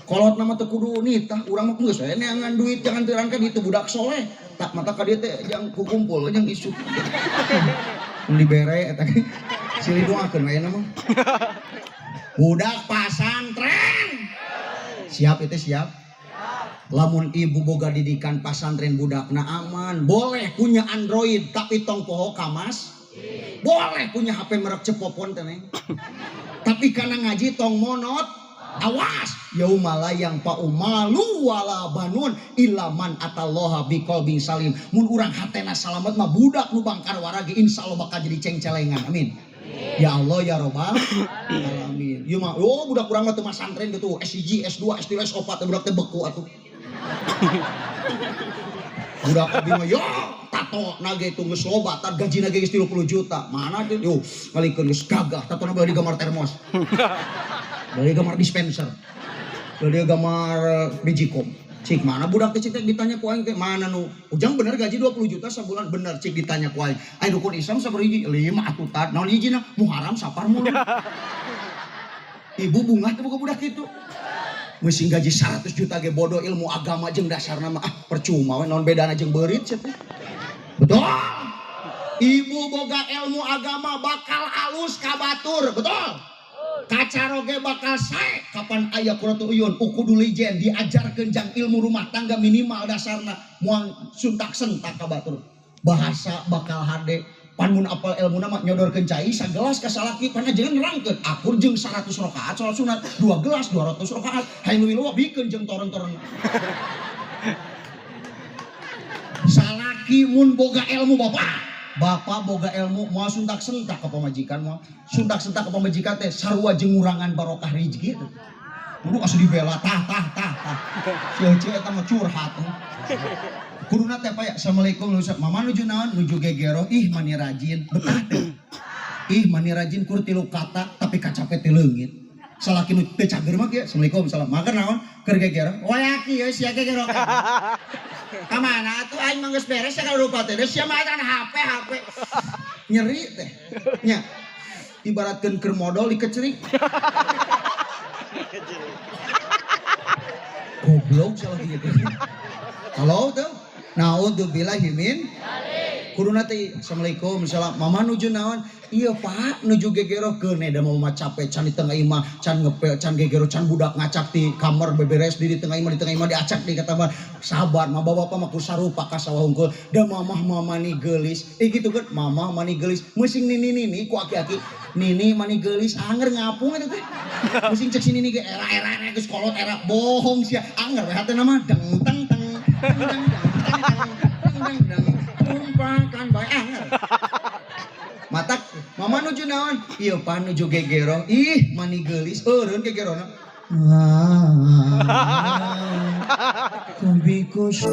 Kolot nama teu kudu nitah urang mah geus we neangan duit jangan teuran ka ditu budak soleh. Tak mata ka dieu teh jang kukumpul jang isuk. Mun dibere eta ge silih doakeun we ayeuna mah. Budak pasantren. Siap itu siap. Lamun ibu boga didikan pasantren budakna aman, boleh punya Android tapi tong poho kamas. Boleh punya HP merek cepopon teh neng. Tapi kana ngaji tong monot. Awas yauma la yanfa'u malu wala banun illa man atallaha biqalbin salim. Mun urang hatena salamet mah budak nu bangkar waragi insyaallah bakal jadi cengcelengan. Amin. Ya Allah ya Robbal alamin. Ieu mah oh budak urang mah teu masantren gitu S1, S2, S3, S4 budak teh beku atuh. Budak abi mah yo tato nage itu geus loba tat gajina ge geus 30 juta. Mana teh yo ngalikeun geus gagah tatona beulah di gambar termos. Dari gambar dispenser, dari gambar Magicom. Cik mana budak teh cik ditanya ku aing teh mana nu ujang bener gaji 20 juta sebulan bener cik ditanya ku aing. Aing rukun Islam sabaraha hiji? 5 atuh tat. Naon hijina? Muharram sapar mulu. Ibu bungah teh boga budak kitu. Meusing gaji 100 juta ge bodoh ilmu agama jeung dasarna mah ah percuma we naon bedana jeung beurit cenah teh. Betul. Ibu boga ilmu agama bakal alus ka batur, betul. Kacaroge bakal sae kapan aya qurratu uyun ukudu lijen diajarkeun jang ilmu rumah tangga minimal dasarna moal suntak sentak ka batur. Bahasa bakal hade pan mun apal ilmuna mah nyodorkeun cai sagelas ka salaki pan ajengan nerangkeun akur jeung 100 rakaat salat sunat 2 gelas 200 rakaat hayang leuwih loba bikeun jeung toron-toron. Salaki mun boga ilmu bapak bapak boga ilmu moal suntak sentak ka pamajikan moal suntak sentak ka pamajikan teh sarua jeung ngurangan barokah rezeki teh. Kudu asa dibela tah tah tah tah. Si Ece eta mah curhat. Kuduna teh paya assalamualaikum Ustaz mama nuju naon nuju gegero ih mani rajin betah teh. Ih mani rajin kur 3 kata tapi kacape teh leungit. Salaki nu teu cager mah kieu assalamualaikum salam makan naon keur gegero wayaki euy sia gegero. Ka mana atuh aing mah geus beres ya kalau rupa teh sia mah kan HP HP. Nyeri teh. Nya. Ibaratkeun keur modol dikecerik. Goblok salah gitu. Halo tuh. Naudzubillahi min kuduna teh assalamualaikum salam mama nuju naon iya pak nuju gegero keun da mama capek can di tengah imah can ngepel can gegero can budak ngacak di kamar beberes di tengah imah diacak di kata mah sabar mah bapak mah kusarupa ka sawah hungkul da mamah mama ni geulis gitu kan mama mani geulis meusing nini nini ku aki-aki nini mani geulis anger ngapung eta teh meusing cek si nini ge era era era geus kolot era bohong sia anger we hatena mah deng teng teng deng deng deng deng deng tumpahkan bae anger. Matak mama nuju naon? Ieu pan nuju gegero. Ih, mani geulis eureun gegerona. Kubikus.